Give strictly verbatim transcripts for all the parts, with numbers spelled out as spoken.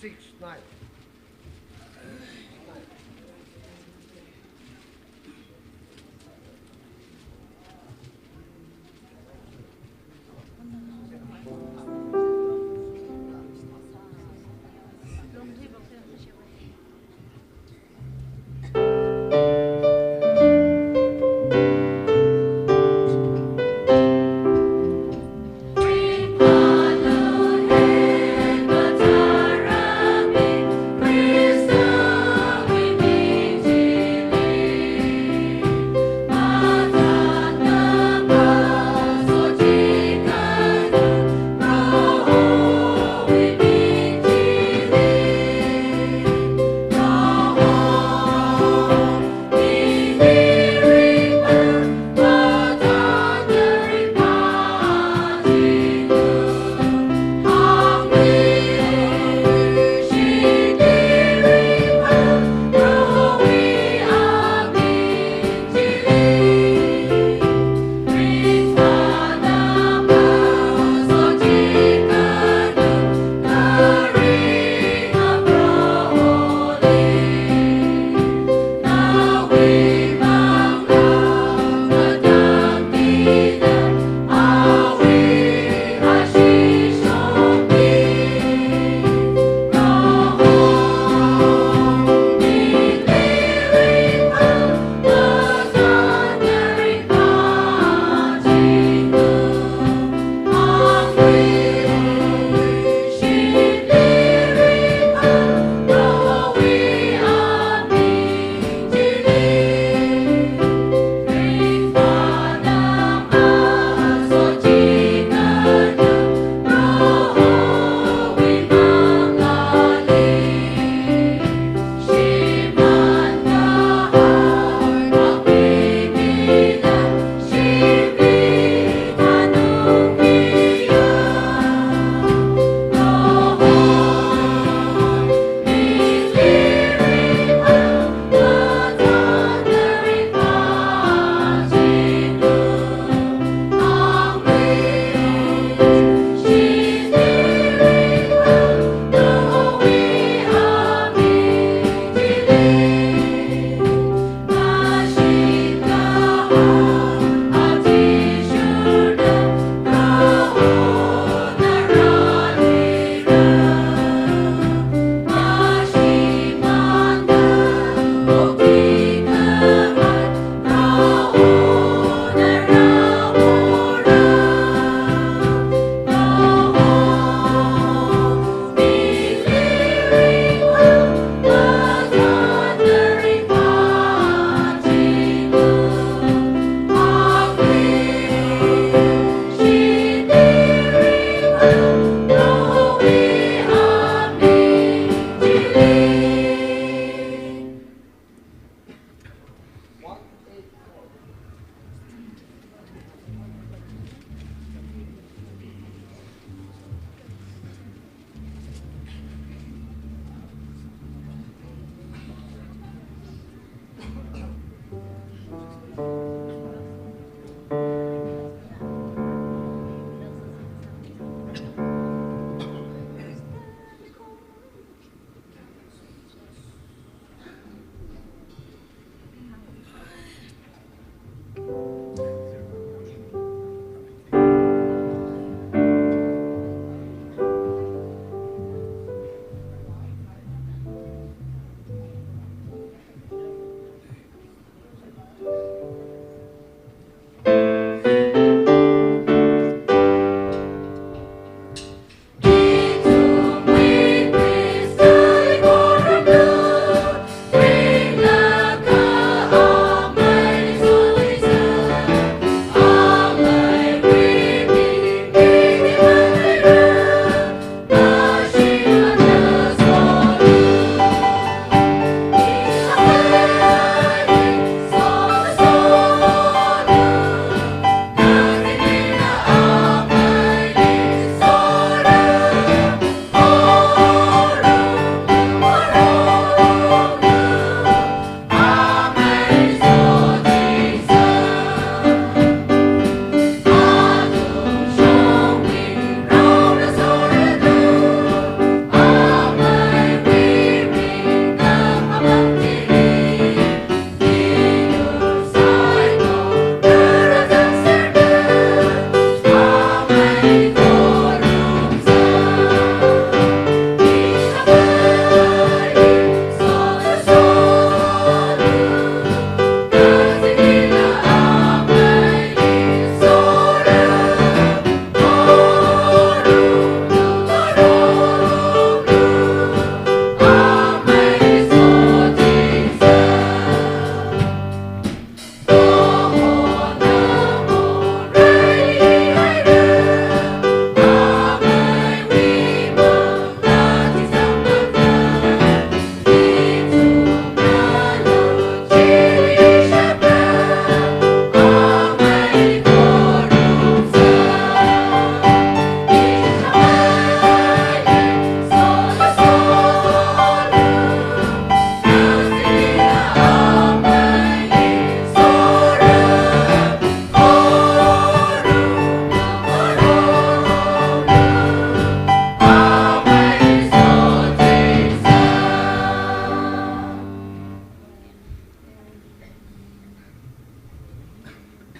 Six, nine.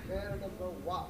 Pair number one.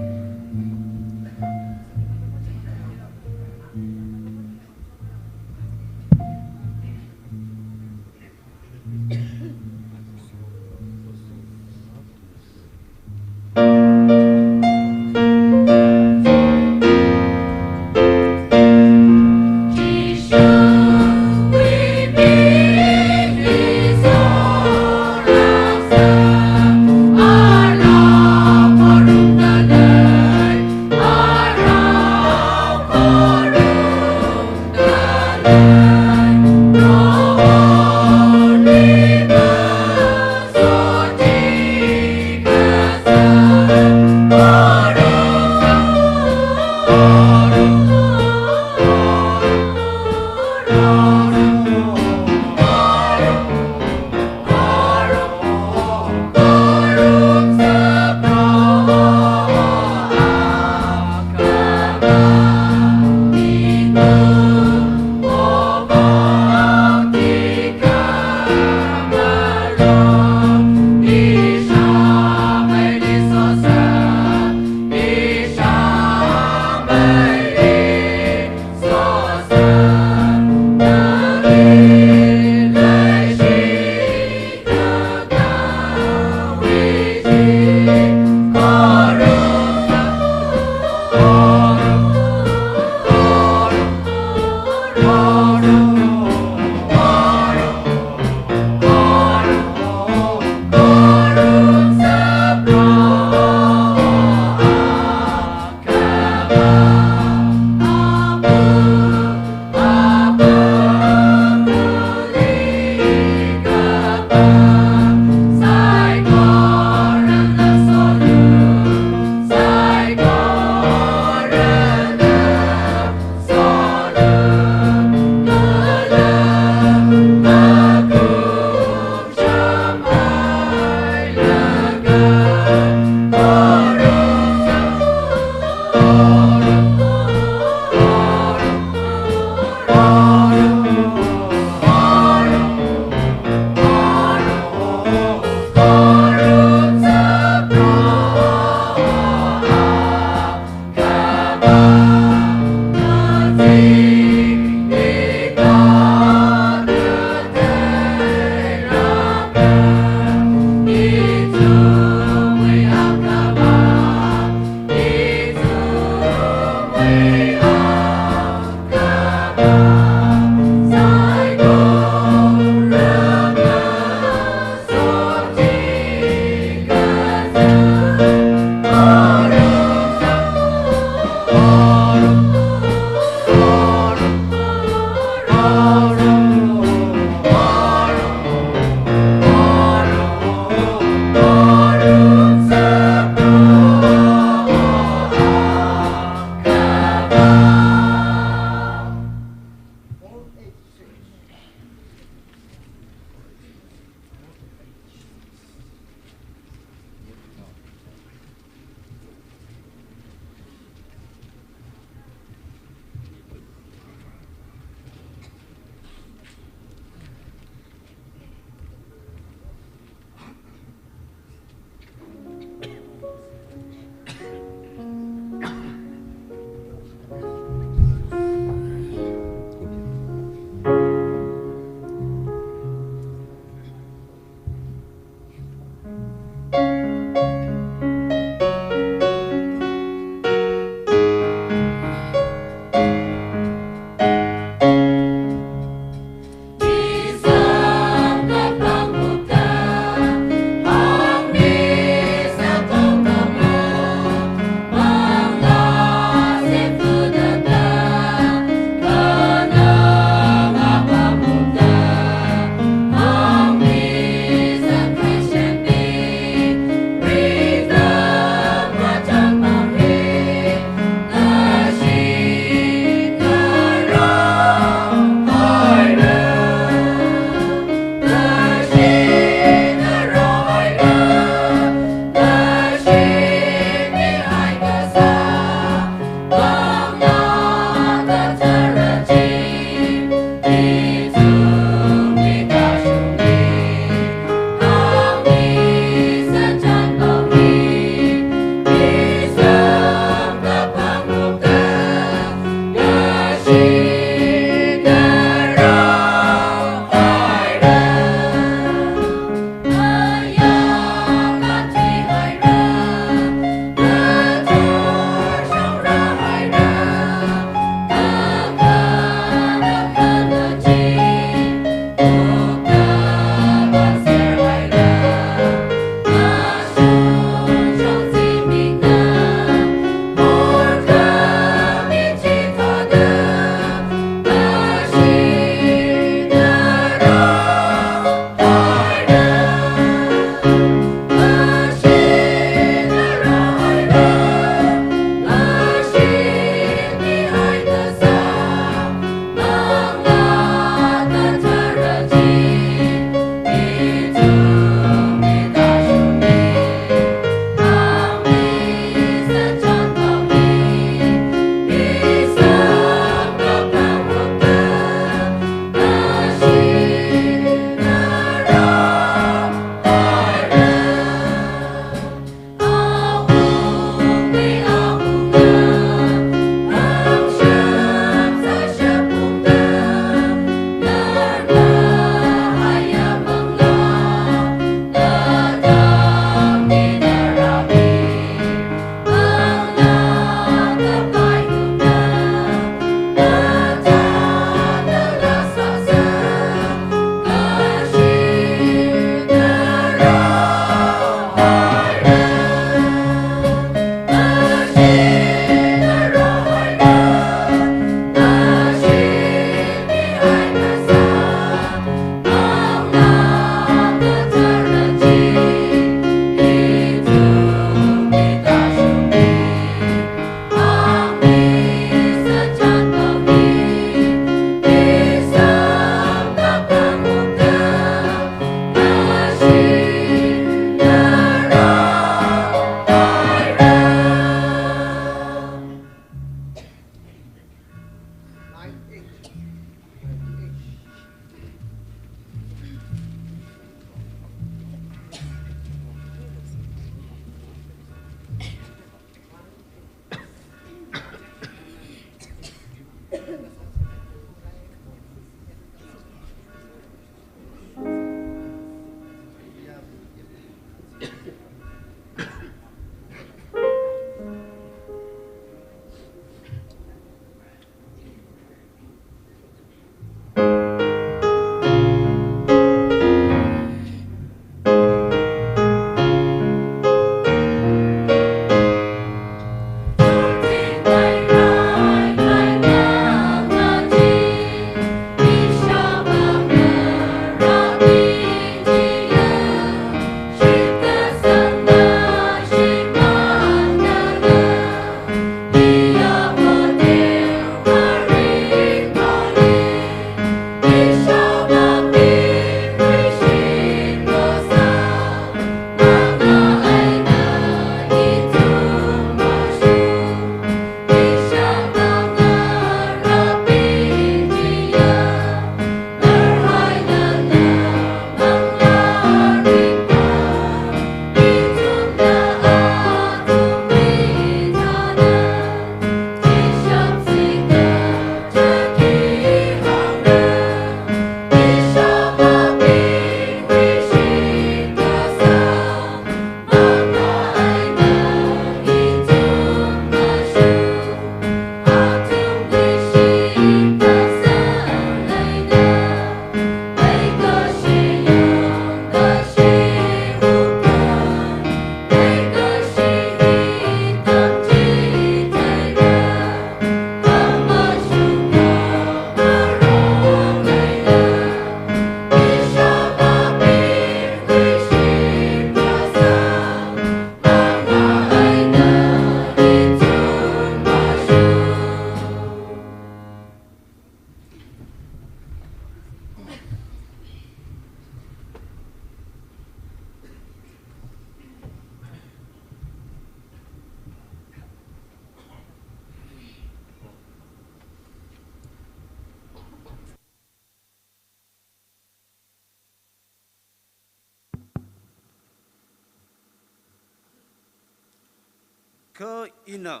Kha ina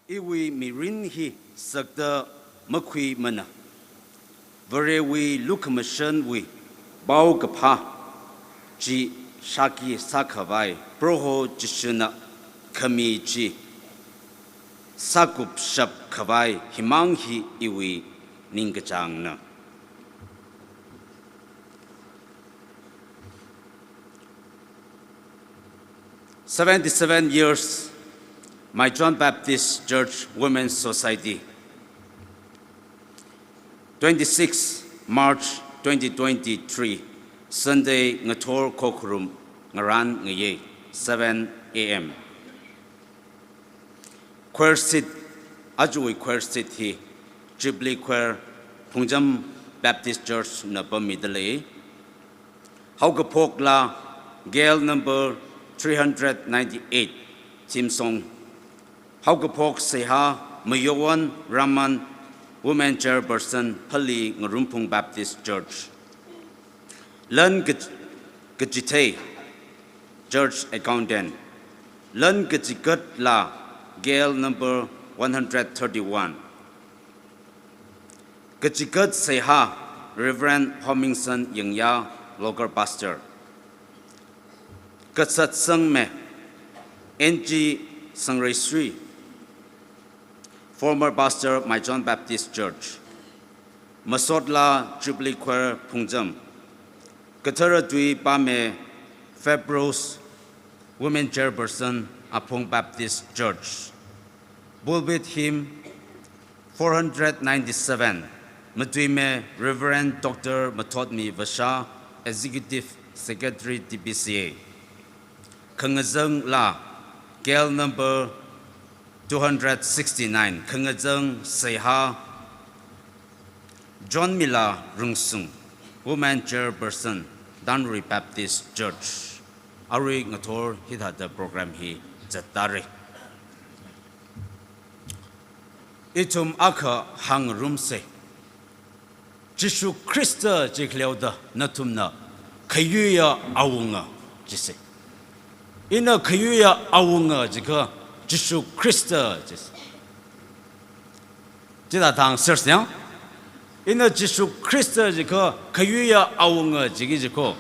iwui mirin hi sakta makhuimana. Varewui lukhamashanwui paokaphā chi shākhi sākhavai Proho Jishuna khami chi sākupshap khavai himang hi iwui ningkachāngna. Seventy-seven years, Maichon Baptist Church Women's Society. Twenty-six March twenty twenty-three, Sunday, ngathor khokharum, ngarān ngayei, seven A M. Choir seat, aruiwui choir seat hi Jubilee Choir, Phungjam Baptist Church na pammidalei. Haokaphokla K L number three hundred ninety-eight, theme song. Haokaphok seihā Mayowan Raman, Women Chairperson, Phalee Ngarumphung Baptist Church. Lan ka-, kachithei, Church Accountant. Lan kachikatla K L number one hundred thirty-one. Kachikat seihā Reverend Homingson Yangya, Local Pastor. Kasatsangme N G Sangreisri, former pastor, Maichon Baptist Church. Masotla Jubilee Choir, Phungjam. Kathara tui pame Febros, Women Chairperson, Aphung Baptist Church. Pulpit hymn four hundred ninety-seven, matuime Reverend Doctor Mathotmi Vasha, Executive Secretary, T B C A. Khangazangla K L number two hundred sixty-nine, khangazang seihā Johnmila Rungsung, Woman Chairperson, Danrui Baptist Church. Arui ngathor hithāda program hi zattāre. Ithum akha hāngrumse. Jishu Khrista jikhaleoda nathumna khayuiya awunga jise. Ina khayuiya awunga jikha Jishu Khrista jise. Chithāda hāngserse yang. Ina Jishu Khrista jikha khayuiya awunga jiki jiko.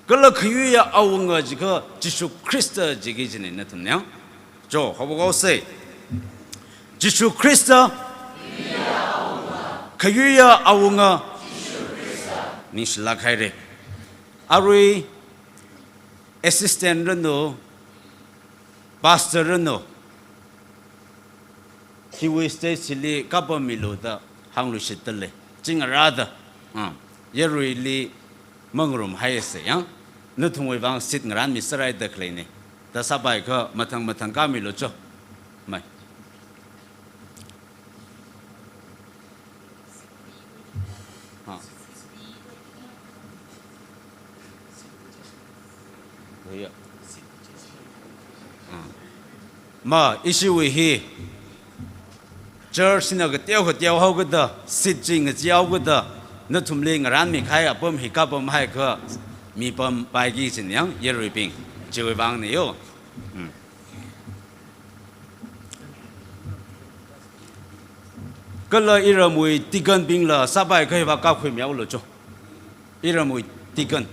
Kala khayuiya awunga jikha Jishu Khrista jiki jine nathumna yang. Jo, haophok haose. Jishu Khrista. Khayuiya awunga. Ningshilāk haire. Arui assistant ranu, pastor ranu, hiwui stage hili kapammilu da hāngluishitdalei. Chingarāda, ah, yaruili mangarumhaise yang. Nathumwui vang seat ngarānmiserhaida khaleine. Da sāpaiakha mathang mathang kāmilu cho. Mai. Ha. Iya. Ha. Ma, ishiwui hi church na kateo kateo haokada, seat chi ngachee haokada, nathumli ngarānmi kahai apam hi kapamhaiakha mipampaiki jin yang yaruibing, chiwui vangna yo. Hmm. Kala iramwui deacon bingla sāpaiakha hiva kapkhuimihaolu cho. Iramwui deacon.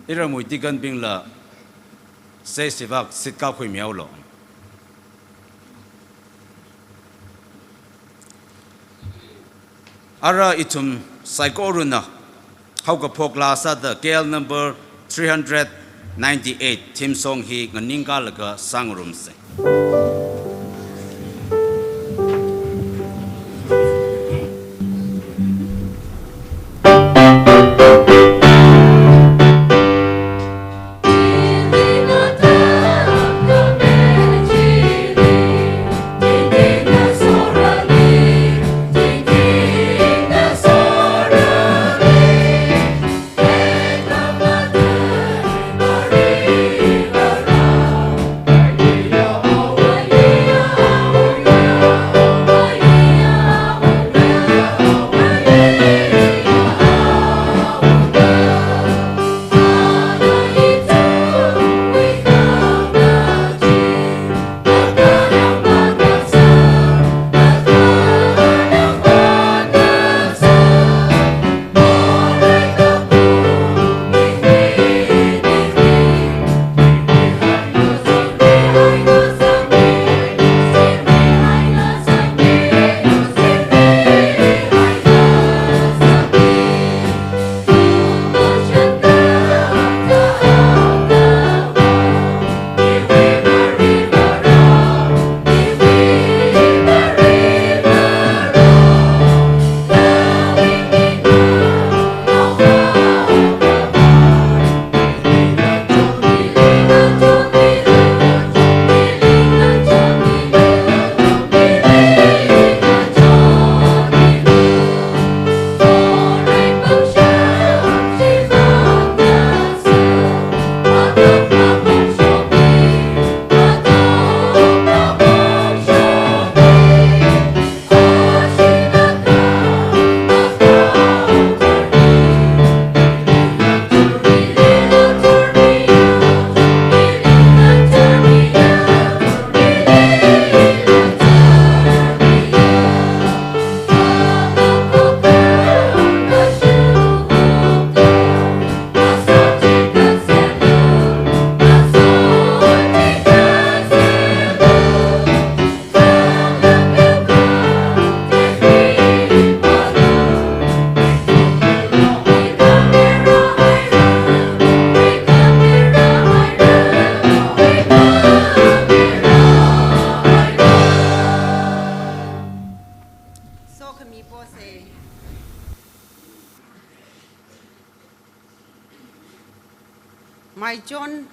Iramwui deacon bingla stage hiva seat kapkhuimihaolu. Ara ithum saikorana haokaphokla sāda K L number three hundred ninety-eight theme song hi nganingkalaga sāngarumse. Maichon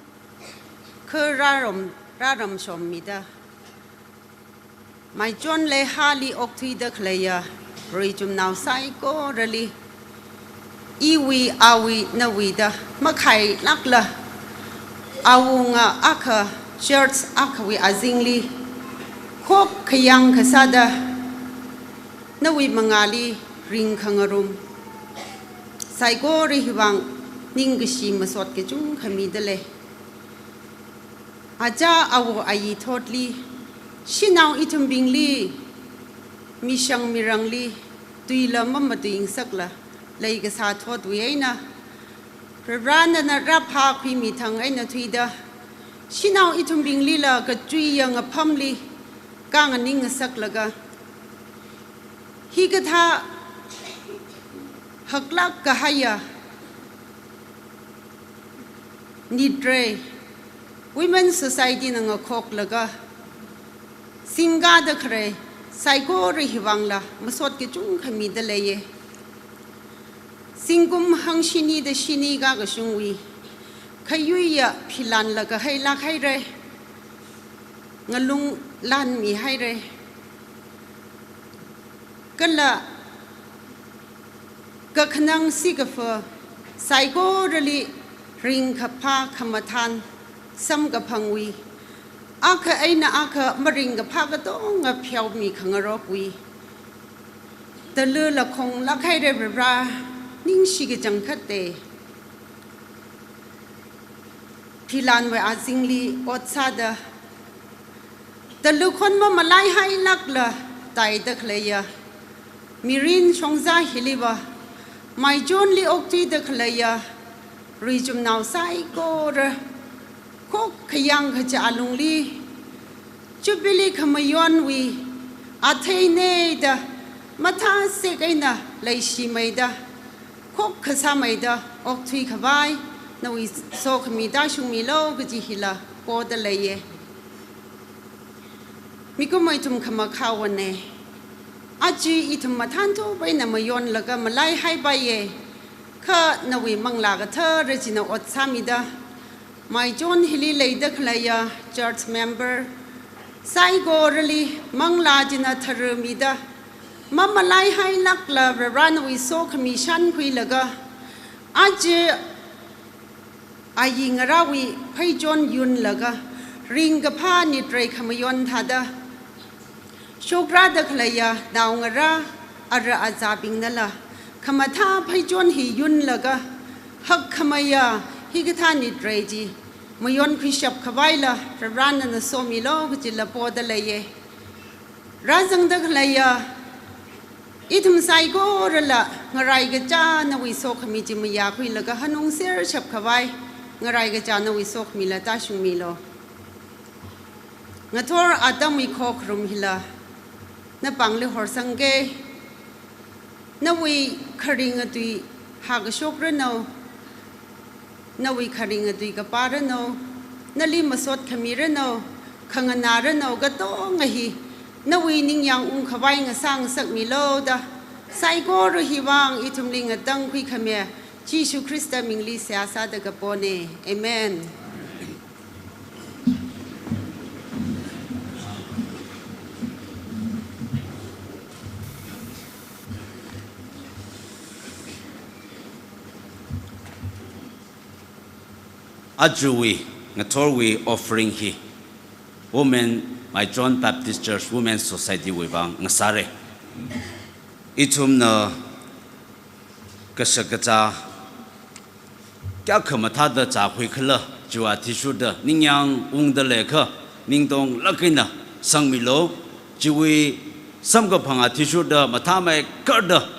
kha rarom, rarom shommida, Maichon leihāli okthuida khaleiya ruichumnao saikorali, iwui awui nawuida makhailākla, awunga akha church akhawui azingli khokkhayang kasāda nawui mangāli ringkhangarum saikora hiwui vang ningkashi masot kachungkha midalei. Achā awo ayi thotli, shanao ithumbingli, mishang mirangli, tuila mamatuingasakla leikasā thotwui eina, Varivarana rāphākhuimi thang eina thuida, shanao ithumbinglila kachuiya ngaphamli kanganing ngasaklaga, hikathā haklāk kahaiya nitrei Women Society na ngakhoklaga singkāda khalei saikora hiwui vangla masot kachungkha midaleiye. Zingkum hangshini da shini kakashungwui khayuiya philanla kahailāk haira, ngalung lanmi haira. Kala kakhanang sikafa saikorali ringkaphā khamathān samkaphangwui, akha eina akha maringkaphā katonga pheomi khangarokwui, talala khonglāk haira Varivara, ningshi kachangkhatta. Philanwui azingli ot sāda, talukhon mamalaihailākla taida khaleiya mirin shongza hiliva, Maichonli okthuida khaleiya ruichumnao saikora khokkhayang kachā alungli, Jubilee khamayonwui athei eina da mathāsek eina leishimeida, khokkha sāmeida okthui khavai nawui sokhami tāshungmilu kaji hila podaleiye. Mikumowui ithum khamakhāwone. Aja ithum mathānthup eina mayonlaga malaihaipaiye. Kha nawui Manglā Kathara china ot sāmida, Maichon hili leida khaleiya church member saikorali Manglā china tharumida, mamalaihailākla Varivara nawui sokhami shankhuilaga, aja ayi ngarāwui pheichon yunlaga, ringkaphā nitrei khamayon thāda shokrāda khaleiya naongarā ara azābingnala khamathā pheichon hi yunlaga, hakkhameiya hikathā nitrei chi mayonkhuishap khavaila Varivara nana somilu kajila podaleiye. Rāzangda khaleiya ithum saikorala ngaraikacha nawui sokhami chi mayākhuilaga hanungsershap khavai ngaraikacha nawui sokhamila tāshungmilu. Ngathor atamwui khokharum hila napāngli horsangke. Nawui kharinga tui hākashokranu, nawui kharinga tui kapāranu, nali masot khamiranu, khanganāranu katonga hi nawui ningyāng ungkhavai ngasā ngasakmilu da, saikora hiwui vang ithumli ngatangkhui khami Jishu Khrista mingli seihā sāda kapone. Amen. Ajawui ngathorwui offering hi Women, Maichon Baptist Church Women Society wui vang ngasāra. Ithumna kashakazā kayākha mathāda zākhuikhala, chiwui athishurda ningyāng ungda leikha, ningtonglāk eina sangmilu. Chiwui samkaphang athishurda mathāmeikarda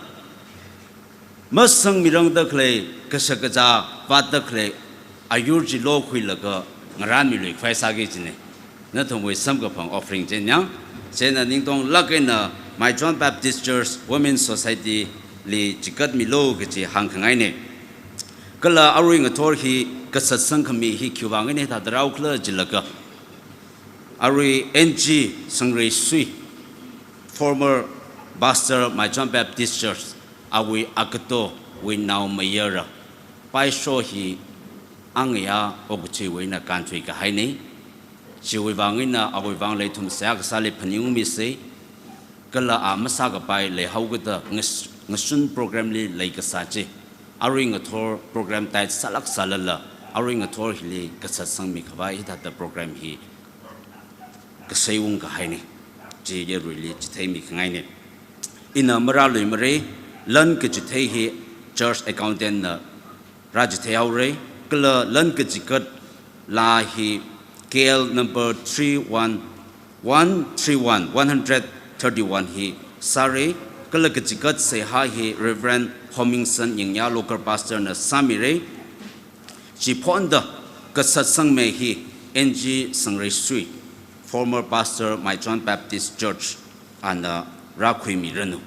masangmirangda khalei, kashakazā vātda khalei ayur chi lokhuilaga ngarānmiluikhavai sāki kajina. Nathumwui samkaphang offering chi nyang, chieina ningtonglāk eina Maichon Baptist Church Women Society li chikatmilu kaji hāngkhangaina. Kala arui ngathor hi kasat sangkhami hi khiwui vang eina thāda rāukhala jilaga, arui N G Sangreisui, former pastor Maichon Baptist Church, awui agatowui naomayara, paisho hi angayā okathuiwui eina kānthuikahaina. Chiwui vang eina awui vang leithum seihā kasāli phaningungmisa. Kala a masākapai leihaokida ngas-, ngashun program li leikasā chi, arui ngathor program tide sālāk sālala, arui ngathor hili kasatsangmi khavai hithāda program hi kaseiungkahaina. Chi yaruili chitheimi khangaina. Ina marāluimara, lan kachithei hi church accountant na rāchitheihaora, kala lan kachikat laa hi K L number three one one three one, one hundred thirty-one hi sāra, kala kachikat seihā hi Reverend Homingson Yingya, local pastor na sāmira. Chiphonda kasatsangmei hi N G Sangreisui, former pastor Maichon Baptist Church, ana rākhuimiranu.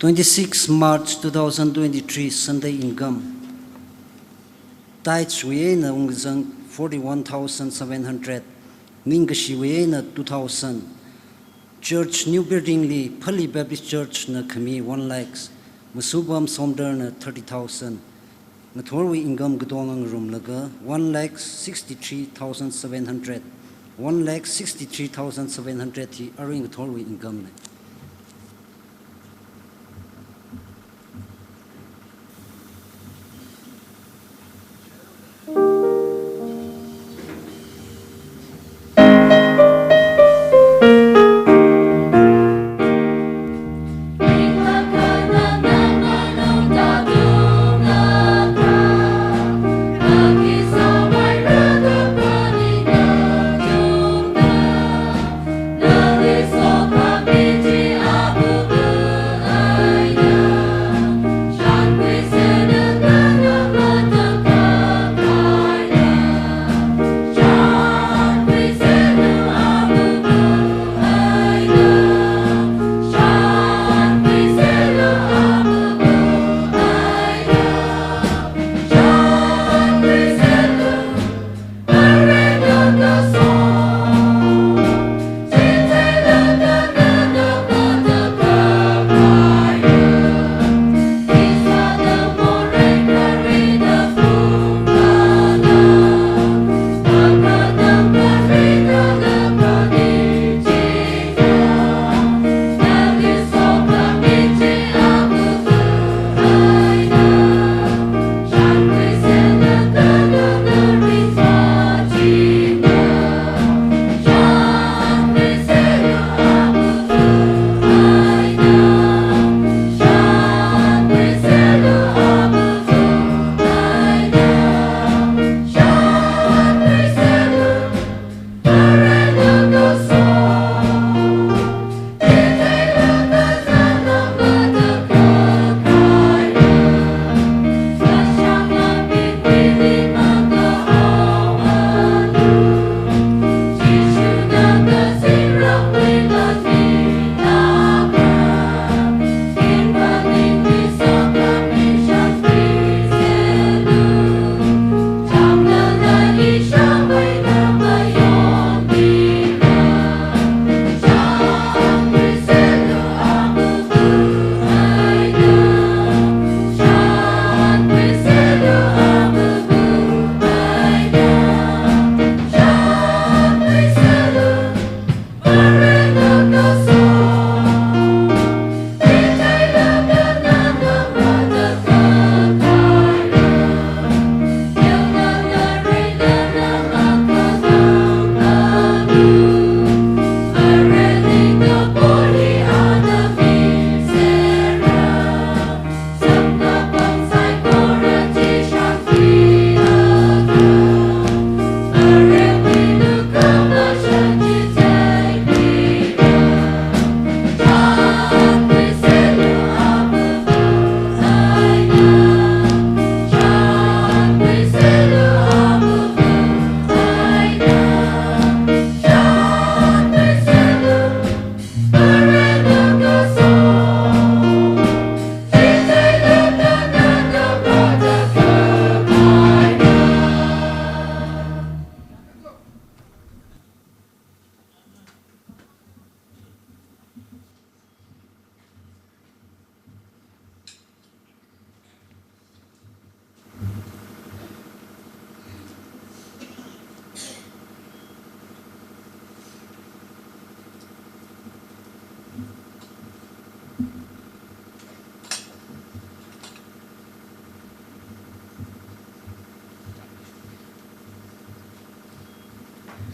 Twenty-six March two thousand twenty-three, Sunday income. Tithes wui eina ungkazang forty-one thousand seven hundred, ningkashiwui eina two thousand. Church new building li Pali Baptist Church na khami one lakhs, Masubam Somdal na thirty thousand. Ngathorwui income katonga ngarumlaga one lakh sixty-three thousand seven hundred. One lakh sixty-three thousand seven hundred hi arui ngathorwui income na.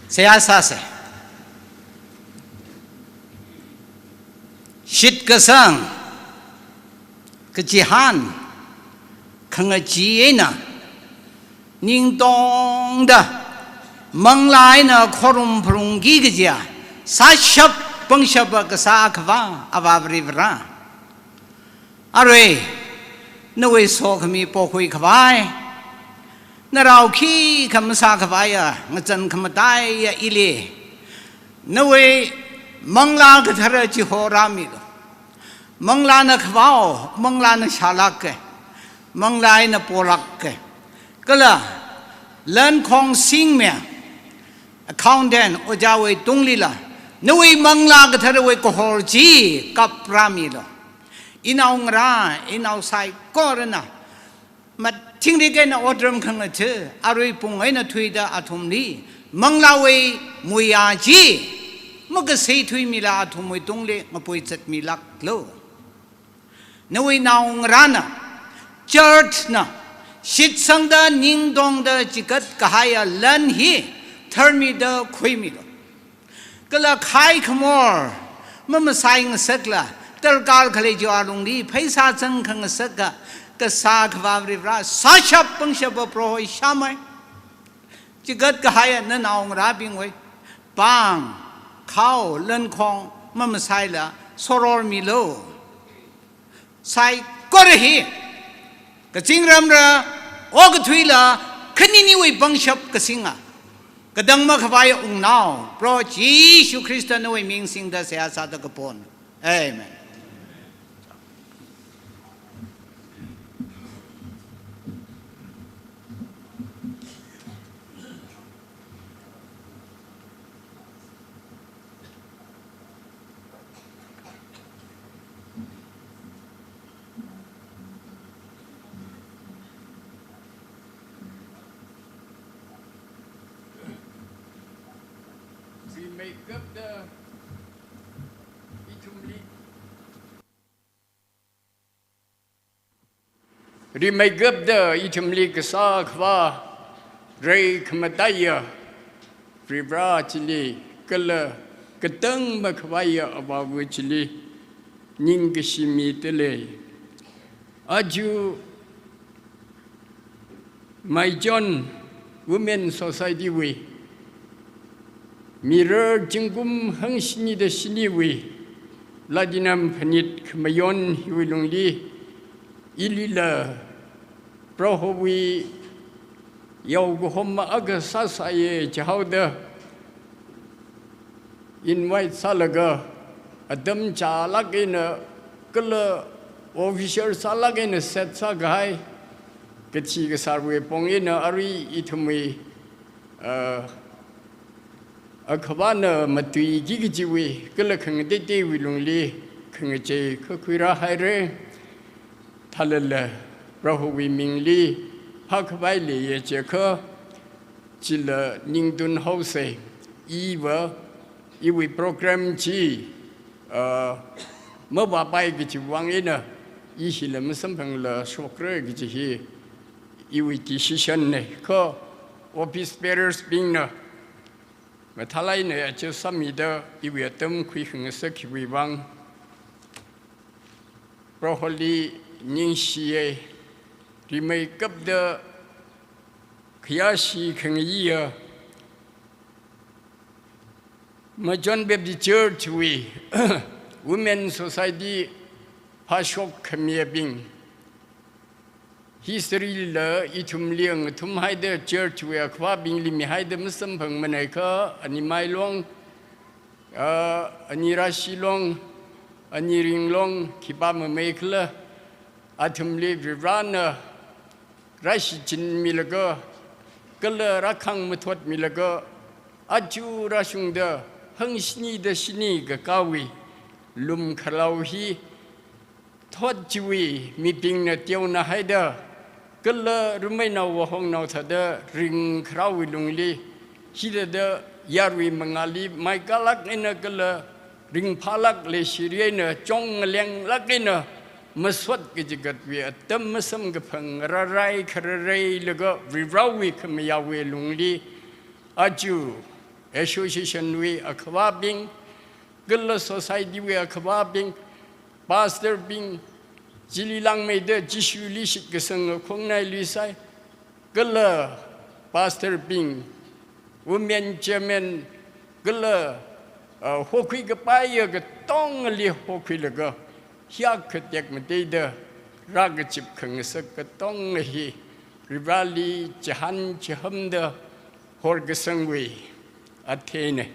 Seihā sāsa. Shitkasang, kachihān, khangachee eina, ningtongda, manglā eina khorum pharungki kajiya, sāshap pangshapa kasā Akhavā Avā Varivara. Arui, nawui sokhami pokhui khavai, narao khikha masākhavaiya, ngachān khamataiya ili, nawui Manglā Kathara chihorāmilu. Manglāna khavao, manglāna shālāka, manglā eina polāka. Kala, lankhong singmi, accountant, ojāwui tunglila, nawui Manglā Katharawui kahor chi kaprāmilu. Inao ngarā, inao saikorana, mathingrik eina otram khangatha, arui pung eina thuida athumli, manglāwui muiya chi, makasei thuimila athumwui tungli ngapuichatmilāklu. Nawui naongarāna, church na, shitsangda ningtongda chigat kahaiya lan hi, tharmida khuimilu. Kala khai khamor, mamasai ngasakla, darkar khalei chiwui alungli, pheisā zang khangasaka, kasā Akhavā Varivara, sāshap pangshapa Proho shāmei. Chigat kahaiya nangaongarābingwui, pāng, khao, lankhong, mamasaila, sorormilu. Saikora hi, kazingramra, okathuila, khaniniwui pangshap kasinga, katang makhavai ungnao, Proho Jishu Khrista nawui ming singda seihā sāda kapon. Amen. Rimeikapta ithumli Rimeikapta ithumli kasā Akhavā, rai khamataiya Varivara chili, kala katang makhavaiya Avāva chili, ningkashi mida lei. Aja Maichon Women Society wui, mirar zingkum hangshini da shiniwui, Platinum phanit khamayon hiwui lungli, ilila Prohowui yaokahoma akha sāsāya chihaoda, invite sālaga, atam chālāk eina, kala official sālāk eina set sākahai, kachi kasārwui pong eina arui ithumwui, ah, Akhavāna matuiki kajiwui, kala khangateiteiwui lungli, khangachei kakhuirā haira. Thālala, Prohowui mingli, phākhavai leiya chiakha, chila ningtun haosa, iva, iwui program chi, ah, mavāpai kajiwui vang eina, i hila masamphangla shokra kaji hi, iwui decision na, kha office bearers bingna, mathālāk eina adjust sāmida, iwui atam khuikhangasak hiwui vang, Proholi ningshiya, rimeikapta khayāshi khangayiya, Maichon Baptist Church wui Women Society phāshok khamiyabing, history la ithumli ngathumhaida church wui Akhavābingli mihaida masamphangmanei kha, ani Mailong, ah, ani Rashilong, ani Ringlong, khipā mamei khala, athumli Varivarana rāshichinmilaga, kala rākhāng mathotmilaga, aja rāshungda hangshini da shini kakāwui lumkharao hi, thot chiwui mibingna teonahaida, kala rumeinao vāhongnao thāda ringkharaowui lungli, hithāda yarui mangāli maikālāk eina kala ringphālāk leishiri eina chong ngalenglāk eina masot kachigatwui atam masamkaphang rārai kharārai laga Varivarawui khamayāwui lungli, aja association wui akhavābing, kala society wui akhavābing, pastor bing, chili langmeida Jishuli shitkasanga khongnai luisai, kala pastor bing, women chairman, kala, uh, hokhui kapaiya katongali hokhuilaga, hiyak katek mateida, rākachip khangasak katonga hi, Vareli chihān chihamda horkasangwui athei ne.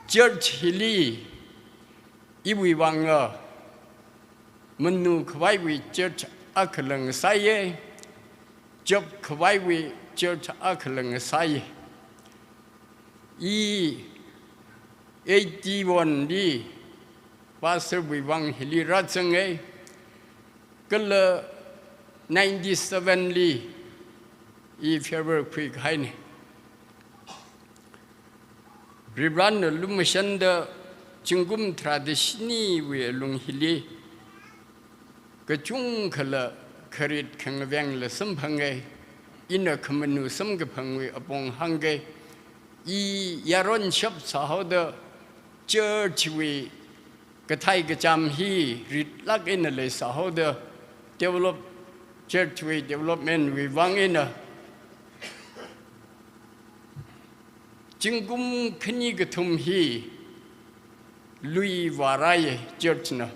Church hili iwui vanga manu khavaiwui church akhala ngasaiye, chap khavaiwui church akhala ngasaiye. I eighty-one li pastor wui vang hili rāzange, kala ninety-seven li i farewell khuikahaine. Varena lumashanda zingkum tharāda shiniwui alung hili kachungkhala kharit khangavengla samphange, ina khamanu samkaphangwui apong hānge, i yaron shap sāhaoda church wui kathai kacham hi ritlāk eina leisāhaoda develop, church wui development wui vang eina zingkum khani kathum hi lui vārāye church na.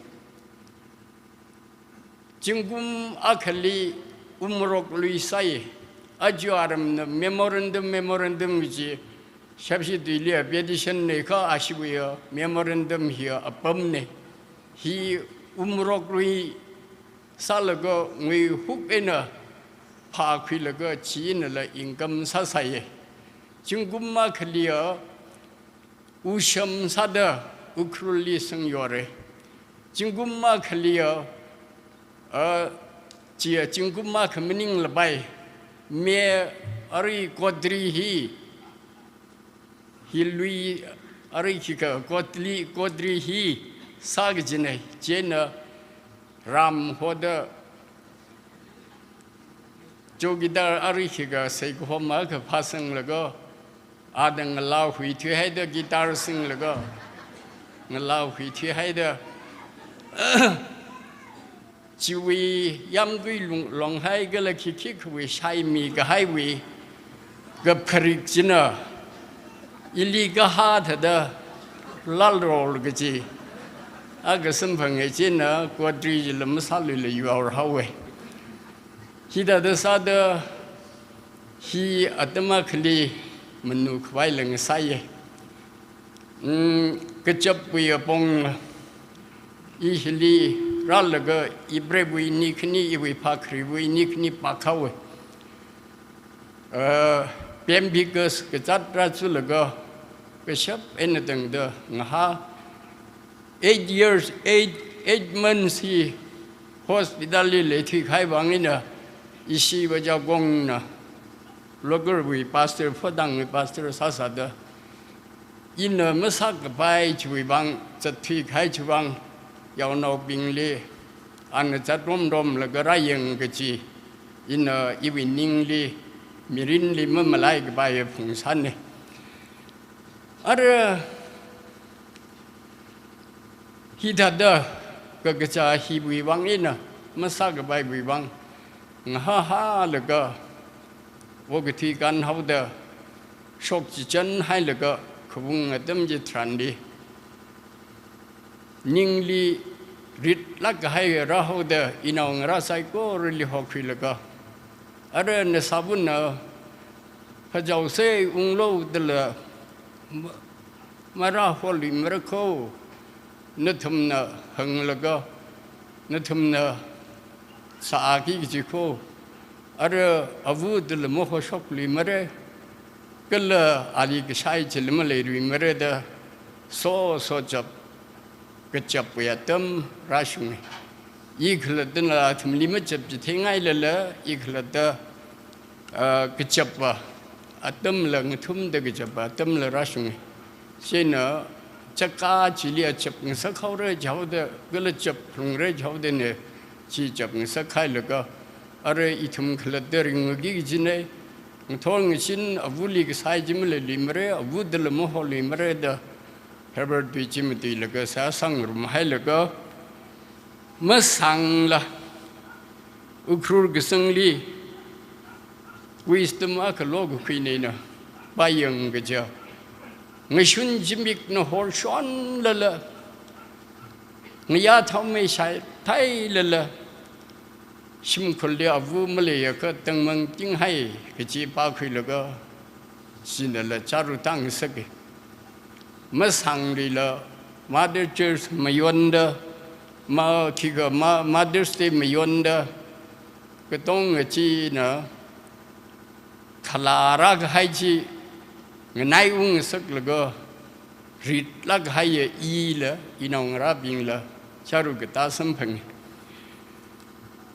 Zingkum akhali umrok luisai, aja aramna memorandum, memorandum chi shapshi tuiliya petition ne kha ashiwui memorandum hi apam ne. Hi umrok lui sālaga ngui huk eina phākhuilaga chi einala income sāsāye. Zingkum akhaliya usham sāda Ukhrulli sangyore. Zingkum akhaliya, a, chiya zingkum akha maninglapai, me ari kotri hi, hi lui ari khikha kotli, kotri hi sākajine, chieina ram hoda chowkidar ari khikha saikahoma akha phāsanglaga, ada ngalāwui thuihaida guitar singlaga, ngalāwui thuihaida, chiwui yāmgui lung, longhai kala khikhikhawui shaimi kahaiwui kapkharik china ili kahā thāda lalrol kaji akha samphange, chieina kotri chila masāluila yuihaowe. Hithāda sāda hi atam akhali manu khavaila ngasāye. Mm, kachapwui apong i hili rālaga i prepwui ni khani, iwui phākhariwui ni khani pākhaowe. Uh, pembikas kazāt rāzulaga kashap eina tangda ngahā. Eight years, eight, eight months hi hospital li leithuikahai vang eina ishi vajagongna local wui pastor, Photangwui pastor sāsāda ina masākapai chiwui vang, zatthuikahai chiwui vang, yaonaobingli ana zatromromlaga rāyang kaji, ina iwui ningli, mirinli mamalaikapai phungsāne. Ara hithāda kakazā hiwui vang eina, masākapaiwui vang, ngahāhālaga, okathui kanhaoda, shok chichan hailaga, khavung atam chitharanli, ningli ritlāk kahai rāhaoda, inao ngarā saikorali hokhuilaga, ara nasāvana, phājaosei unglo dala, ma-, marāholuimara kho, nathumna hānglaga, nathumna sāki kaji kho, ara ava dala mahoshokluimara, kala ali kashai chila maleiluimara da, soso chap, kachapwui atam rāshunge. I khalattana athumli machap chitheingailala, i khalatta, ah, kachapa atamla ngathumda kachapa atamla rāshunge. Chieina chaka chili achap ngasakhaora jihaoda, kala chaplungra jihaodana, chi chap ngasakhailaga, ara ithum khalatta ringki kajina, Ngathor ngazin avuli kasai chi maleilui mara, avudala maholuimara da Herbert tui chi matuilaga sāsangrumhailaga, masāngla Ukhrul kasangli wisdom akha lokakhuina eina pāyang kaja, ngashun zimikna horshonlala, ngayā thaomei shaithailala, shimkhurli avu maleiakha tangmang tinghai kaji pākhuilaga, sinala chāru tāngasaka. Masānglila Mother Church mayonda, ma khikha ma, Mother's Day mayonda, katonga china khalā rākahai chi nganaiungngasaklaga, ritlāk kahaiya ila, inaongarābingla chāru katā samphanga.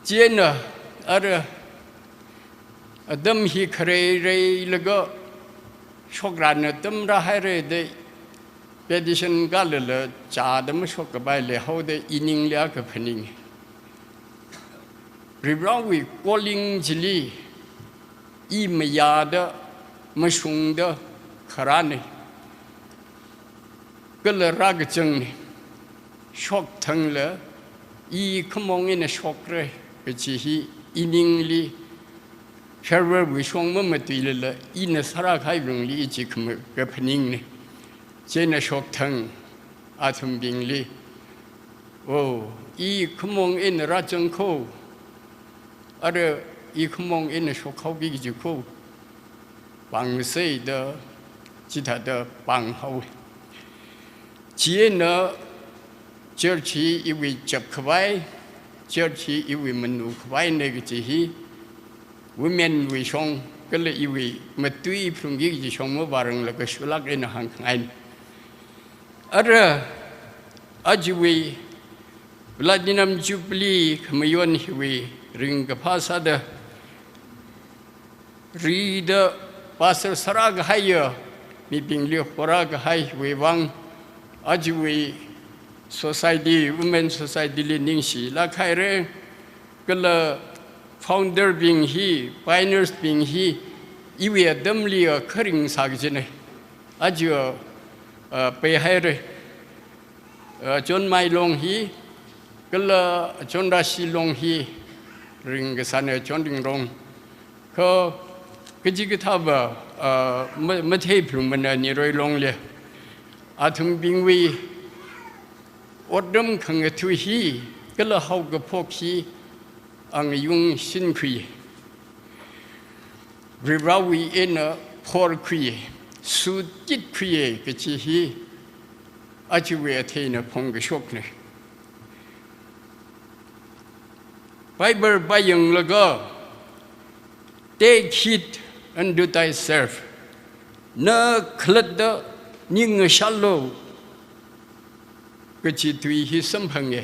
Chieina ara atam hi kharei reilaga shokrana atam rāhaira da petition kālala chāda mashokkapai leihaoda iningli akha phaninga. Varivarawui calling chili i mayāda, mashungda kharāna, kala rākachangna. Shokthangla i khamong eina shokra kaji hi iningli farewellwui shong mamatuilala, ina sārākahai lungli i chi khama kaphaningna. Chieina shokthang athumbingli, "Oh, i khamong eina rāchang kho, ara i khamong eina shokhaoki kaji kho, pāngsa," da chithāda pānghaowa. Chieina church hi iwui chapkhavai, church hi iwui manukhavaina kaji hi womenwui shong kala iwui matui phalungki kaji shong mavāranglaga shulāk eina hāngkhangaina. Ara ajawui Platinum Jubilee khamayon hiwui ringkaphā sāda, rida pastor sārākahaiya mibingli horākahaiwui vang ajawui society, women society li ningshilāk haira. Kala founder bing hi, pioneers bing hi, iwui atamli a kharing sā kajina. Aja, a, peihaira. A, Chonmai Long hi, kala Chonrashi Long hi, ringkasāna Chonringrong. Kha kachikathāva, a, ma-, matheiphalungmana Niroi Longli. Athumbingwui otram khangatha hi, kala haokaphok hi, angayung shinkhui. Varivarawui eina phorkhui, sutitkhui kaji hi, ajawui atheina phongkashokna. Bible pāyanglaga, "Take heed unto thyself." Na khalatta ningashālu kaji tui hi samphanga.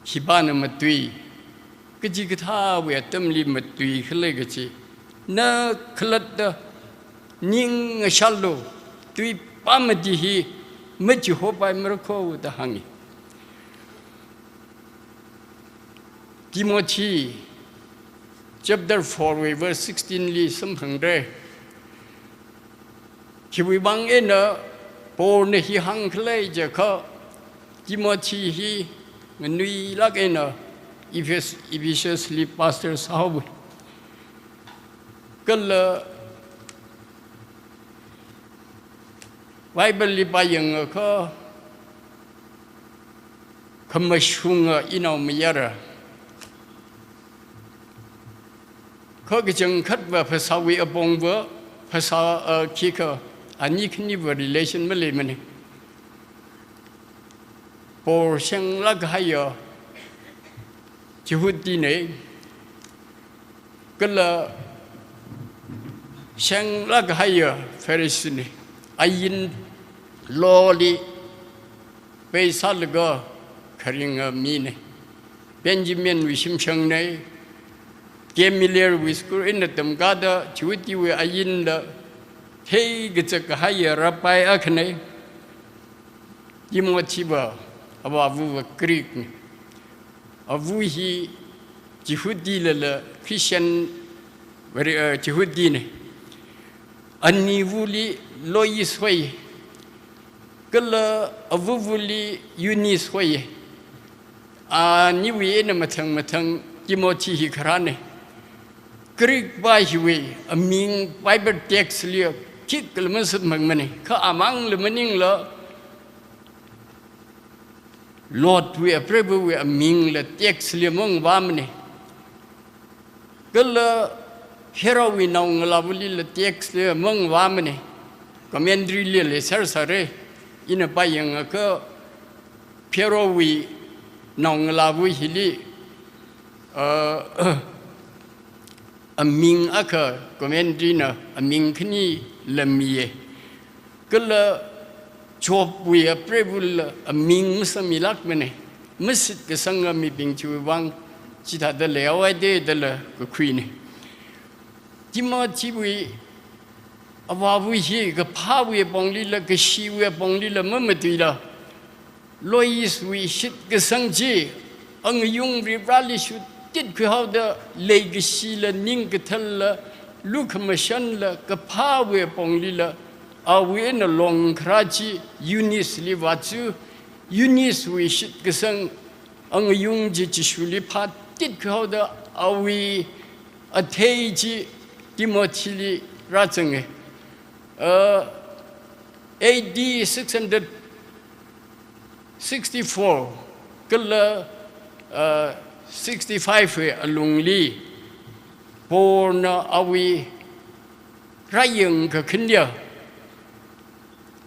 Khipāna matui, kachikathāwui atamli matuikhala kaji, na khalatta ningashālu, tuipā mati hi machihopaimara kho da hānga. Timothy chapter four wui verse sixteen li samphangra. Khiwui vang eina Paulna hi hāngkhala jiakha, Timothy hi nganuilāk eina Ephes-, Ephesus li pastor sāhaowa. Kala Bible li pāyangakha, khamashunga inaomayara. Kha kachangkhatva phasāwui apongva, phasā, a, khikha ani khaniva relation maleimana. Paul shenglāk kahaiya Jihudina, kala shenglāk kahaiya Phariseena, ain law li pheisālaga kharinga mina. Benjaminwui shimshangna, Gamalielwui school eina tamkāda Jihudiwui ainla theikazak kahaiya rabbi akhana. Timothyva avāva̱va Greekna. Ava hi Jihudilala Christian Very, uh, Jihudine. Anivali Lois hoi, kala avavali Eunice hoi. Aniwui eina mathang mathang Timothy hi kharāne. Greek pā hiwui aming Bible text li khikhala masāmangmane. Kha amangla maningla Lordwui, Apreivawui amingla text li mangvāmane. Kala Pharaohwui naongalāvalila text li mangvāmane. Commentary li leiser sāre. Ina pāyangakha Pharaohwui naongalāva hili, uh, aming akha commentary na aming khanila miye. Kala Jobwui apreivala aming masāmilākmane. Mashitkasanga mibing chiwui vang chithāda leihaowa de dala kakhuine. Timothywui avāva hi kaphāwui aponglila, kashiwui aponglila mamatuila, Loiswui shitkasang chi angayung Varivarali shutit khuihaoda leikashila, ningkathalla, lukhamashanla, kaphāwui aponglila, awui eina long kharā chi Eunice li vāchu. Eunice wui shitkasang angayung chi Jishuli phātit khuihaoda awui athei chi Timothy li rāzange. Uh, A D six hundred sixty-four kala, uh, sixty-five wui alungli Paulna awui rāyang kakhane,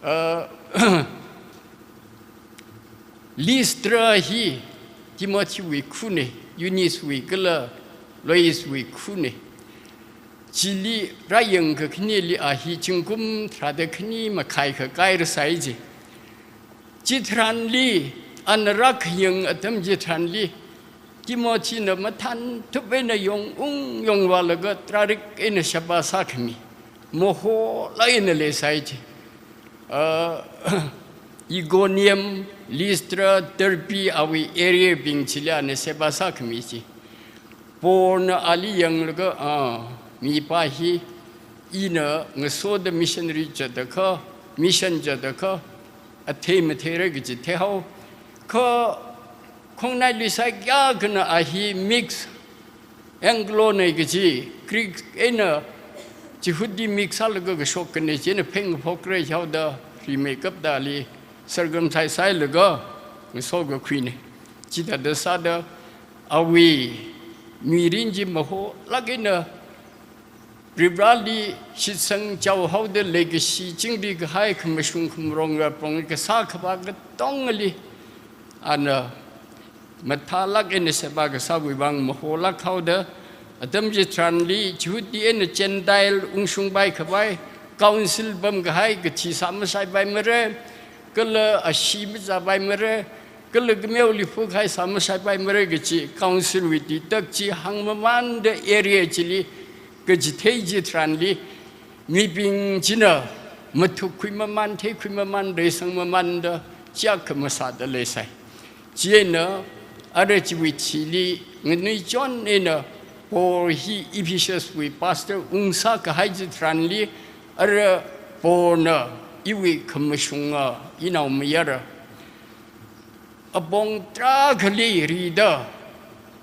uh, Lystra hi Timothywui khune, Eunice wui kala Lois wui khune. Chili rāyang kakhaneli a hi zingkum tharāda khani makhai khakai rāsai ji. Chitharanli ana rākhayang atam chitharanli Timothyna mathānthup eina yongung yongvālaga tarārik eina sheba sākhami, maholāk eina leisai ji. Ah, Iconium, Lystra, Derbe awui area bing chili ana sheba sākhami ji. Paulna ali yanglaga, ah, mipā hi ina ngasoda missionary zatda kha, mission zatda kha, athei matheira kaji theihao. Kha khongnai leisai kayākhana a hi mix, Anglo ne kaji, Greek eina Jihudi mix sālaga kashok kane chieina phengphokra jihaoda rimeikapda ali circumcise sāhailaga ngaso kakhuine. Chithāda sāda awui mirin chi maholāk eina Varivarali shitsang chaohaoda leikashi chingri kahai khamashung khamarong apong kasā khavā katongali ana mathālāk eina sheba kasāwui vang maholāk haoda, atam chitharanli Jihudi eina Gentile ungshungpai khavai, council pamkahai kathi sāmasaipaimara, kala ashee mazāpaimara, kala kameoli phukahai sāmasaipaimara kaji council wui titak chi hāngmamānda area chili kachithei chitharanli mibing china mathukkhui mamān, theikhui mamān, reisang mamānda chiyākha masāda leisai. Chieina ara chiwui thili nganuichon eina Paul hi Ephesus wui pastor ungsā kahai chitharanli ara Paulna iwui khamashunga inaomayara apong tarākhali rida,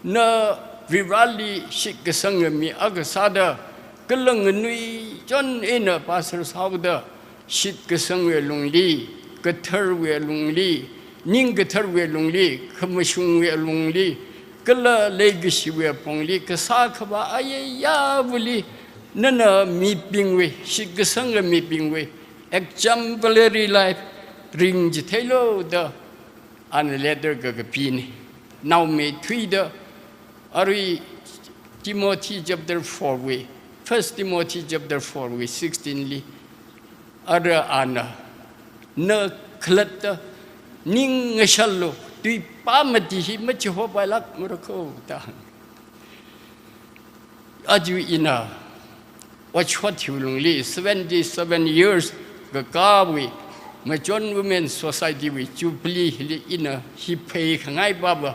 na Varivarali shitkasanga mi akha sāda, kala nganuichon eina pastor sāhaoda, shitkasangwui lungli, katharwui lungli, ning katharwui lungli, khamashungwui lungli, kala leikashiwui apongli, kasā khavā ayayāvali, nana mibingwui, shitkasanga mibingwui exemplary life ringchitheilu da, ana letter kakapine. Naomeithuida, arui Timothy chapter four wui, First Timothy chapter four wui sixteen li, ara ana, na khalatta ning ngashallu, tuipā mati hi machihopailākmara kho da. Aja ina, ot shot hiwui lungli, seventy-seven years kakāwui, Machon Women Society wui Jubilee hili ina hi pheikhangai pāva.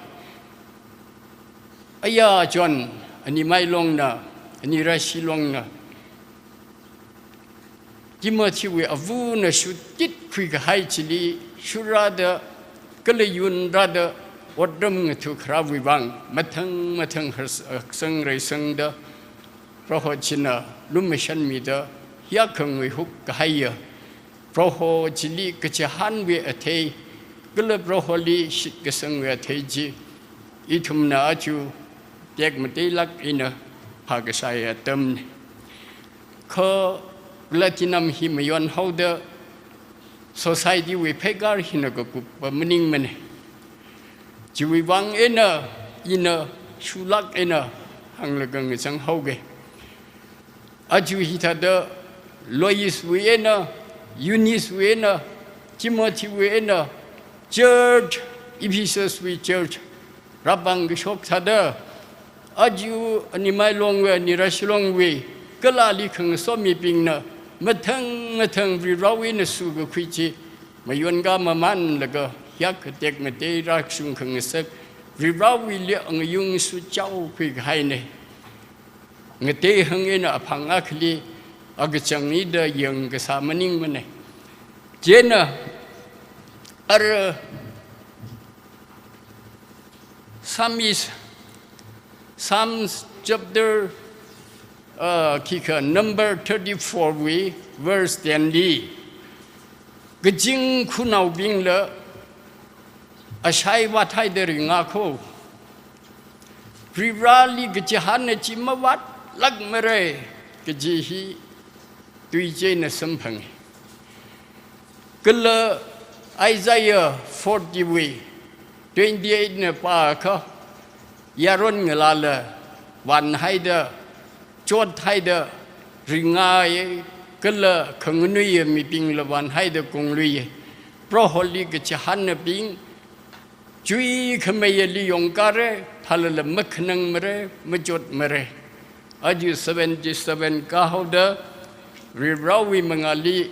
Aya John, animai longna, Anira Shillongna Timothy wui avana shutit khuikahai chili shurāda, kala yunrāda, otram ngathukharāwui vang, mathang mathang hars-, haksang reisangda, Proho china lumashanmida, hiyākha nguihukkahaiya. Proho chili kachihānwui athei, kala Proholi shitkasangwui athei chi, ithumna aja tekmateilāk eina phākashai atamna. Kha platinum hi mayonhaoda society wui pheikar hina kakuppa maningmana. Chiwui vang eina ina shulāk eina hānglaga ngachang haoga. Aja hithāda Lois wui eina, Eunice wui eina, Timothy wui eina, church, Ephesus wui church, rāpāng kashok thāda, aja Animai Longwui Anira Shillongwui, kala ali khangaso mibingna, mathang mathang Varivarawui eina sukakhui chi, mayonka mamānlaga, hiyākha tekmatei rāshung khangasak, Varivarawuili angayung suchao khuikahaina. Ngatei hang eina aphang akhali, akachang eina yangkasā maningmana. Chieina, ara Psalmist, Psalms chapter, uh, khikha number thirty-four wui verse ten li, kazing khunaobingla ashai vāthaida ringakho. Varivarali kachihānna chi mavātlākmara, kaji hi tui chieina samphanga. Kala Isaiah forty wui twenty-eight na pākha, yaron ngalāla vānhaida, chothaida ringaiya, kala khanganuiya mibingla vānhaida kongluiya. Proholi kachihānnabing chuikhameiyali yongkara, phālala makhanangmara, machotmara. Aja seventy-seven kāhaoda, Varivarawui mangāli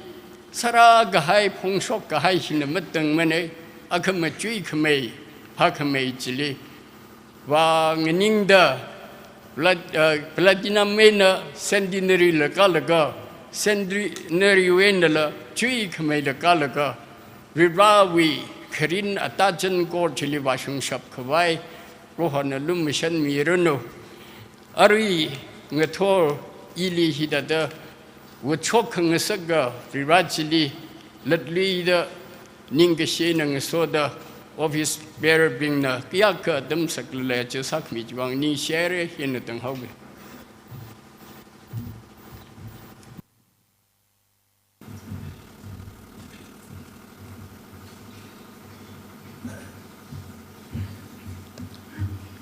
sārākahai, phongshokkahai hina matangmana, akhama chuikhamei, phākhamei chili vānganingda, plat-, uh, platinum eina centenary la kālaga, centenary einala chuikhameila kālaga, Varivarawui kharin atachan kor chili vāshungshap khavai, Prohona lumashanmiranu. Arui ngathor ili hithāda vāshok khangasaka Varivara chili latluida ningkashi eina ngasoda office bearer bingna kayākha atam saklala chi sākhami chiwui vang ningshihaira, hina tanghaoga.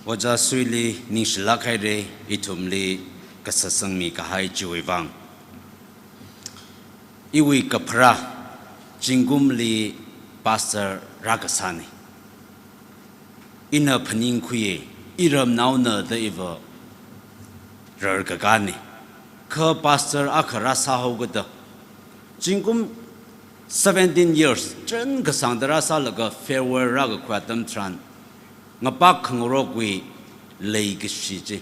Ojā Suili ningshilāk haira, ithumli kasā sangmi kahai chiwui vang. Iwui kapharā, zingkumli pastor rākasāna. Ina phaningkhuiya, iramnaona da iva rarkakāna. Kha pastor akha rāsāhaokada, zingkum seventeen years, chān kasāngda rāsālaga farewell rākakhui atam tharan, ngapak khangarokwui leikashi chi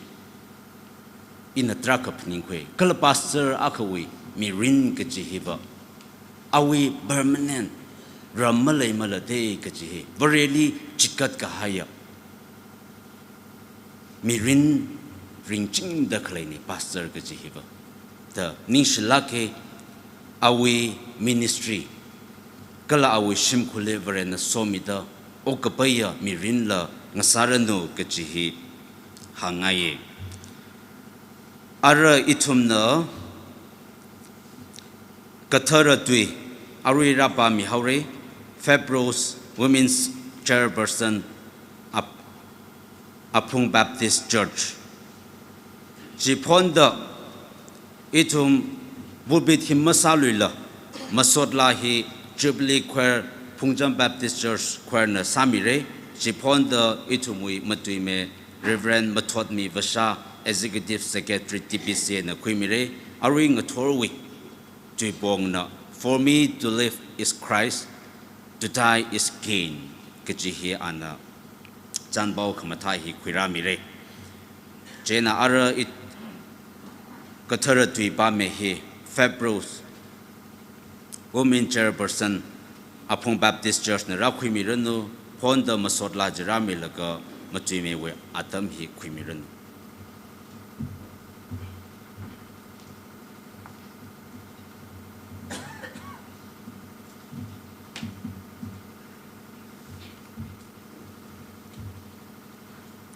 ina tarākha phaningkhui. Kala pastor akhawui mirin kaji hiva, awui permanent ram maleimalada kaji hi, Vareli chitkat kahaiya mirin ringchingda khaleina pastor kaji hiva. Da ningshilāka, awui ministry kala awui shimkhurli Varena somida, okapaiya mirinla ngasāranu kaji hi hāngngaiya. Ara ithumna kathara tui arui rāpāmihaora, February Women's Chairperson, Ap-, Aphung Baptist Church. Chiphonda ithum pulpit hi masāluila, masotla hi Jubilee Choir, Phungcham Baptist Church Choir na sāmira. Chiphonda ithumwui matuimi Reverend Mathotmi Vasha, Executive Secretary T B C na khuimira. Arui ngathorwui tuipongna, "For me to live is Christ, to die is gain," kaji hi ana chānpao khamathā hi khuirāmira. Chieina ara it-, Kathara tui pāmei hi February Women Chairperson Aphung Baptist Church na rākhuimiranu, phonda masot lajirami laga matuimeiwui atam hi khuimiranu.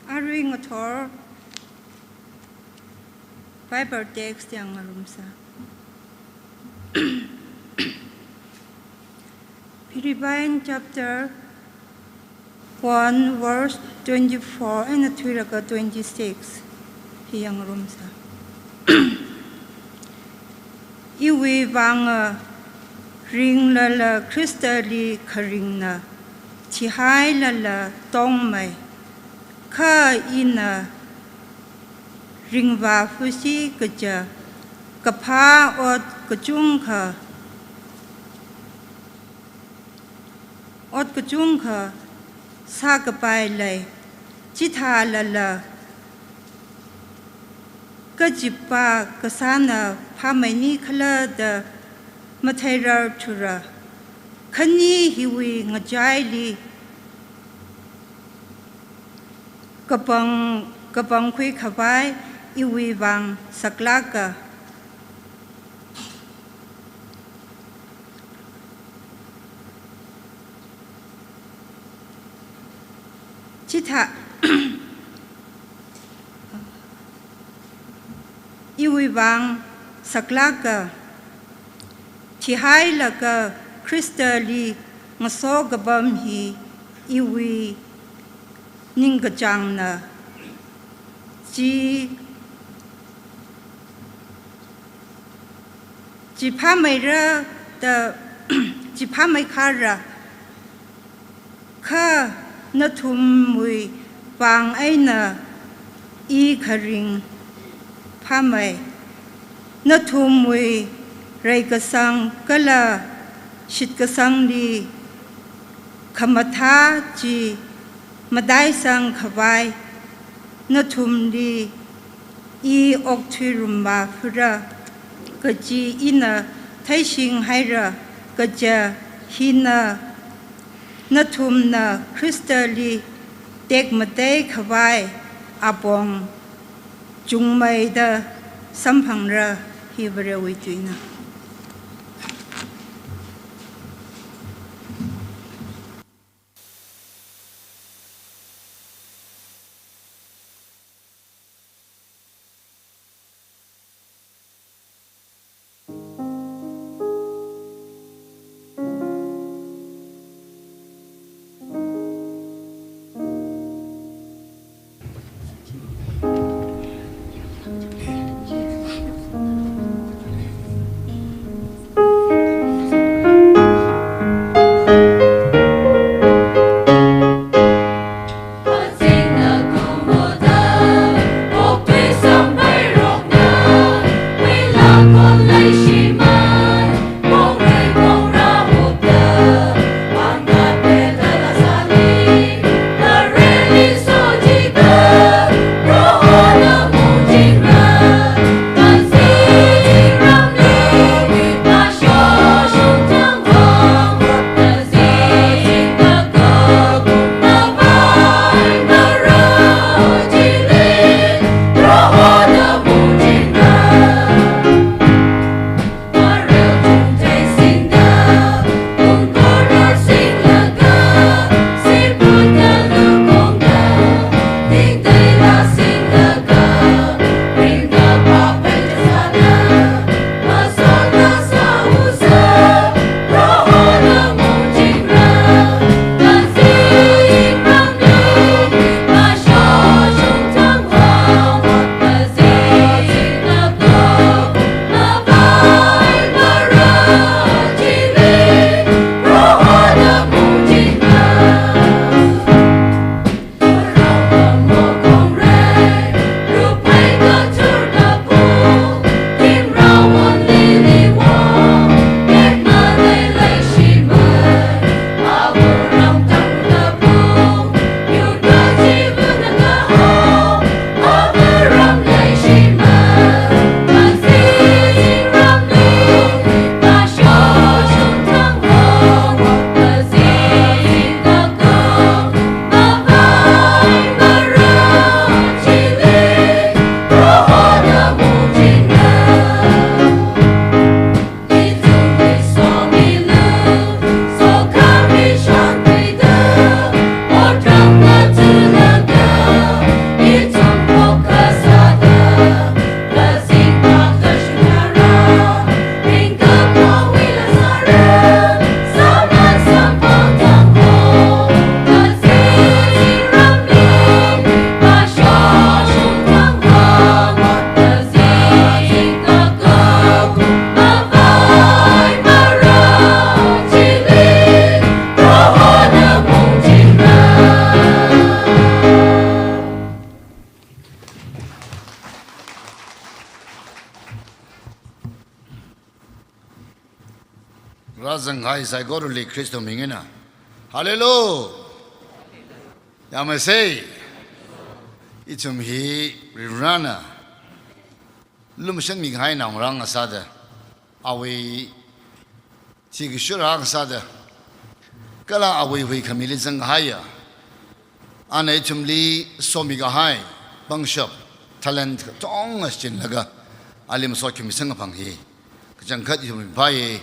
Arui ngathor Bible text yangngarumsa. Philippians chapter one verse twenty-four and thuilaga twenty-six hi yangngarumsa. Iwui vang, uh, ringlala Khristali kharingna, thihailala tongmei, kha ina ringvā fusi kaja, kaphā ot kachungkha, ot kachungkha sākapai lei, chithālala kazippa kasāna phāmeini khala da matheirarthura. Khani hiwui ngachaili kapang, kapangkhui khavai iwui vang saklāka. Chithā iwui vang saklāka, thihailaga Khristali ngasokapam hi iwui ningkachāngna. Chi, chi phāmeira da, chi phāmeikharra, kha nathumwui vang eina i kharing phāmei. Nathumwui reikasang kala shitkasangli khamathā chi mataisang khavai nathumli i okthuirumvā fura, kaji ina theishinghaira, kaja hina nathumna Khristali tekmatei khavai apong chungmeida samphangra. Hi Varewui tuina. Ngai saikorali Khrista mingna. Hallelujah. Yamsei. Ithum hi Varivarana lumashanmi kahai naongarā ngasāda, awui thikashura ngasāda, kala awui huikhamili zangkahaiya, ana ithumli somi kahai pangshap, talent katonga chinlaga ali masot khami sangkaphang hi kachangkhat ithum ringphāya.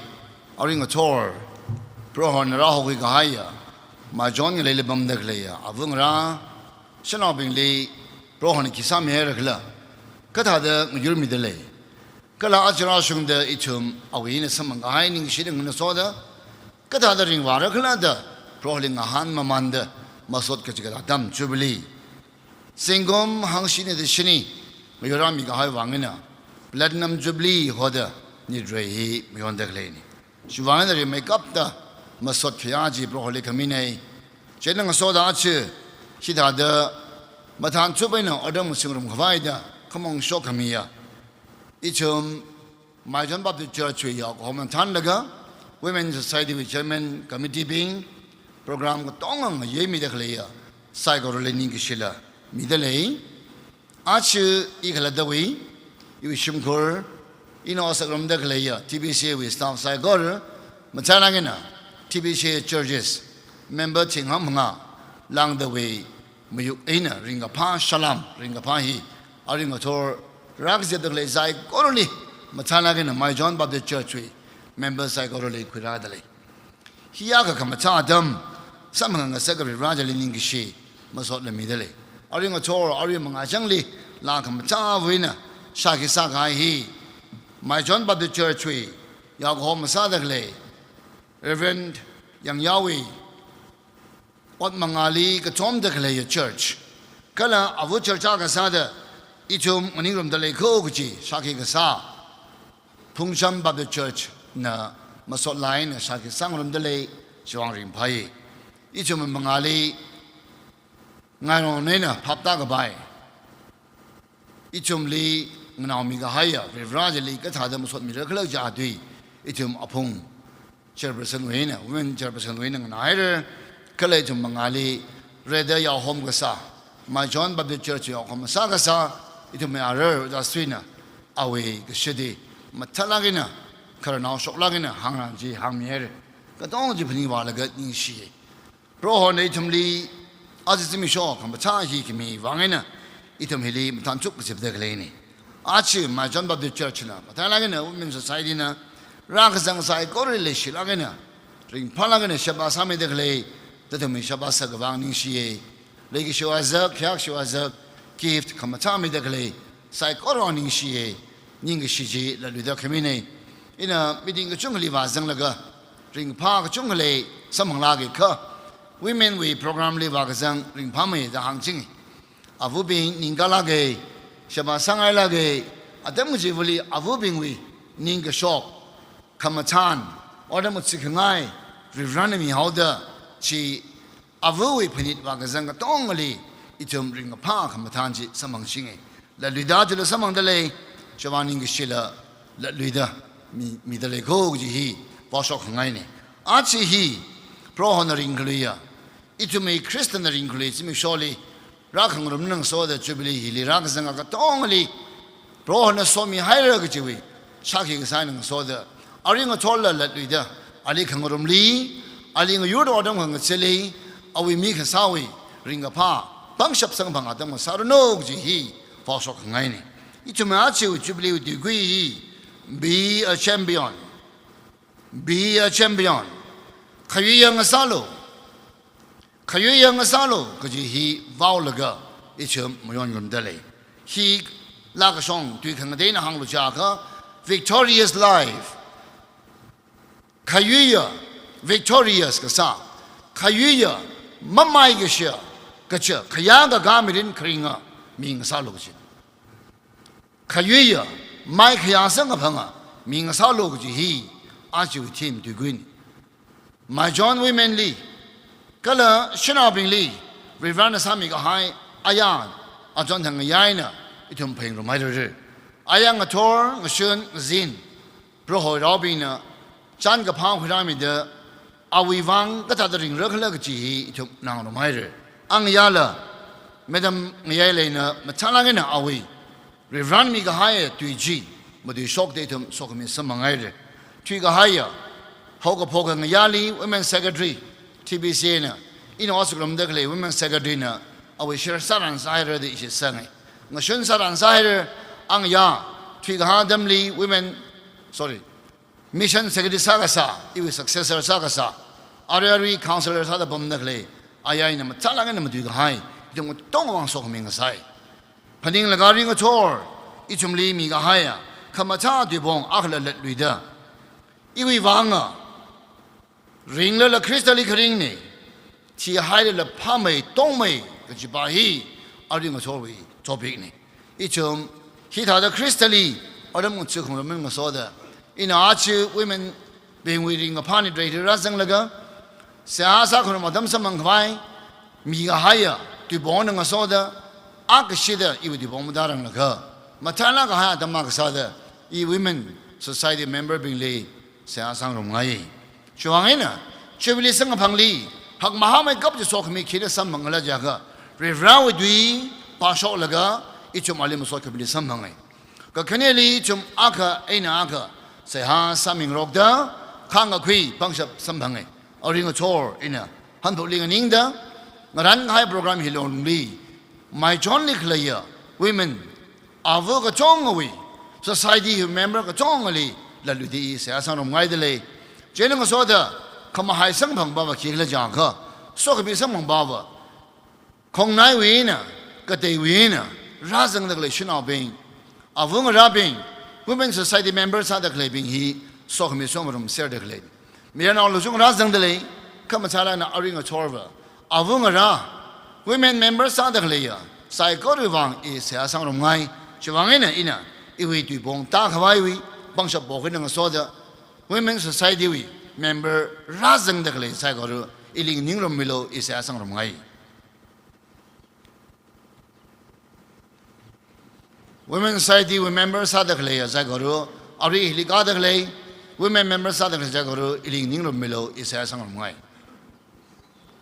Arui ngathor Prohona rāhokhui kahaiya, maichon ngaleili pamda khaleiya āva ngarā shanaobingli Prohona khi sāmihaira khala, kathāda ngayurmida lei, kala aja rāshungda ithum awui eina samphang kahai ningshi eina ngasoda kathāda ringvāra khala da Proholi ngahān mamānda masot kachikathā atam Jubilee, zingkum hangshini da shini mayurrāmi kahai vang eina Platinum Jubilee hoda nitrei hi mayonda khaleina. Chiwui vang eina rimeikapta masot khayā chi Proholi khamina. Chieina ngasoda aja hithāda mathānchup eina otram ngasingarum khavai da khamong shokkhamiya, ithum Maichon Baptist Church wui yaokahoma thānlaga, Women Society wui Chairman Committee bing, program katonga ngayeimida khaleiya saikorali ningkashila mida lei. Aja i khalattawui, iwui shimkhur, ina otsak ngarumda khaleiya T B C A wui staff saikora, mathālāk eina T B C A churches member thing hangmangā lāngdawui mayuk eina ringkaphā salam, ringkaphā hi arui ngathor rākazipda khalei saikorali, mathālāk eina Maichon Baptist Church wui member saikorali khuirāda lei. Hi akha khamathā atam samphang ngasaka Vareli ningkashi masotla mida lei. Arui ngathor, arui mangā changli laa khamathāwui eina shākhi sākahai hi Maichon Baptist Church wui yaokahoma sāda khalei Reverend Yangyaowui ot mangāli kachomda khaleiya church, kala āva church akha sāda ithum nganingrumda lei kho kaji shākhi kasā Phungcham Baptist Church na masot laa eina shākhi sāngarumda lei, chiwui vang ringphāya. Ithum mangāli ngairong eina phaptākhavai, ithumli nganaomi kahaiya Vareli kathāda masotmira khala kaja tui, ithum aphung chairperson wui eina, women chairperson wui eina nganāhaira, kala ithum mangāli rida yaohom kasā, Maichon Baptist Church yaohom sā kasā, ithum mayara Jaswina, awui kashidi mathālāk eina, khararnao shoklāk eina hāngrān chi hāngmihaira. Katonga chi phaningvālaga ningshiya. Prohona ithumli aja zimiksho khamathā hi khami vang eina ithum hili mathānchup kazipda khaleina. Aja Maichon Baptist Church na, mathālāk eina Women Society na, rākazang saikorali leishilāk eina, ringphālāk eina sheba sāmida khalei, tathumi sheba sākhavai ningshiya. Leikashiwui zak, khayākashiwui zak, gift khamathā mida khalei saikora ningshiya, ningkashi chi latluida khamina. Ina meeting kachungkhali vāzanglaga ringphā kachungkha lei, samphanglaga kha women wui program li vākazang ringphāmei da hāngchinga. Āvabing ningkālāka, sheba sāngailāka, atam kachivali āvabingwui ningkashok, khamathān, otram ngasikhangai Varena mihaoda, chi āvawui phanit vākazang katongali ithum ringkaphā khamathān chi samphangchinga. Latluida chila samphangda lei, chiwui vang ningkashila latluida mi, mida lei kho kaji hi vaoshok khangaina. Aja hi Prohona ringkhaluiya, ithumwui Khristana ringkhalui zimiksholi rākhangarum eina ngasoda Jubilee hili rākazanga katongali Prohona somihaira kajiwui shākhi kasā eina ngasoda, arui ngathorla latluida, ali khangarumli, ali ngayurda otram khangachili, awui mi kasāwui ringkaphā pangshap samphang atam ngasāranu kaji hi vaoshok khangaina. Ithum aja Jubilee wui tuikui hi, be a champion. Be a champion. Khayuiya ngasālu. Khayuiya ngasālu kaji hi vaolaga ithum mayonngarumda lei. Hi laa kashong tui khangateina hānglu jiakha, victorious life. Khayuiya, victorious kasā. Khayuiya, mamaikashi, kaja, khayā kakā mirin kharinga mi ngasālu kaji. Khayuiya, maikhayā samkaphanga mi ngasālu kaji hi ajawui theme tuikuina. Maichon women li, kala shanaobingli, Varena sāmi kahai ayar, achon thang ngayā eina ithum phaningrumhaira. Ayar ngathor, ngashun, ngazin, Prohowui raobingna chān kaphā khuirāmida awui vang kathāda ringra khala kaji hi ithumna ngarumhaira. Angayāla, Madam Ngayaileina mathālāk eina awui Reverend mikahaiya tui chi matuishokda ithum sokhami samphanghaiya. Thuikahaiya, haokaphok ngayāli Women Secretary T B C na, ina ot sāngarumda khalei Women Secretary na awui share sāran sāhaira da ishi sāngai. Ngashun sāran sāhaira. Angayā, thuikahā atamli Women, sorry, Mission Secretary sākasā, iwui successor sākasā, arui arui councillor sāda pamda khalei ayā ina mathālāk eina matuikahai, ithum katonga vang sokhami ngasai. Phaninglaga aringkachor ithumli mikahaiya khamathā tuipong akhala latluida, iwui vanga, ringlala Khristali kharingne, thihailala phāmei tongmei kajipa hi aringkachorwui topic ne. Ithum hithāda Khristali atam ngathā khungraman ngasoda, ina aja women bingwui ringkaphā ni trai rāzanglaga, seihā sākhangarum atam samphangkhavai mikahaiya tuipongna ngasoda, akashida iwui tuipong mataranglaga, mathālāk kahai atam akha sāda, i Women Society member bingli seihā sāngarumngai. Chiwuivang eina, chiwuili samkaphangli hakmahāmeikap chi sokhami khina samphangkhala jiakha, Varivarāwui tui pāshoklaga ithum ali masot khuiphili samphangai. Kakhaneli ithum akha eina akha seihā sāmingarokda, khāngkakhui pangshap samphangai. Aringkachor ina hanphokli nganingda, ngarānkahai program hi longli, Maichonli khaleiya women, ava kachongawui, society hi member kachongali latluida i seihā sāngarumngaida lei. Chieina ngasoda, khamahai samphangpava khikhala jiakha, sokhami samphangpava, khongnaiwui eina, kateiwui eina rāzangda khalei shanaobing, ava ngarābing, Women Society member sāda khaleibing hi sokhami songarumserda khalei. Mayarnao luchung rāzangda lei, khamathālāk eina aringkachorva, ava ngarā, women member sāda khaleiya saikorawui vang i seihā sāngarumngai. Chiwuivang eina ina iwui tuipong tākhavaiwui pangshap pokhuida ngasoda, Women Society wui member rāzangda khalei saikora ili nganingrum milu, i seihā sāngarumngai. Women Society wui member sāda khalei saikora, arui hili kāda khalei, women member sāda khalei saikora, ili nganingrum milu, i seihā sāngarumngai.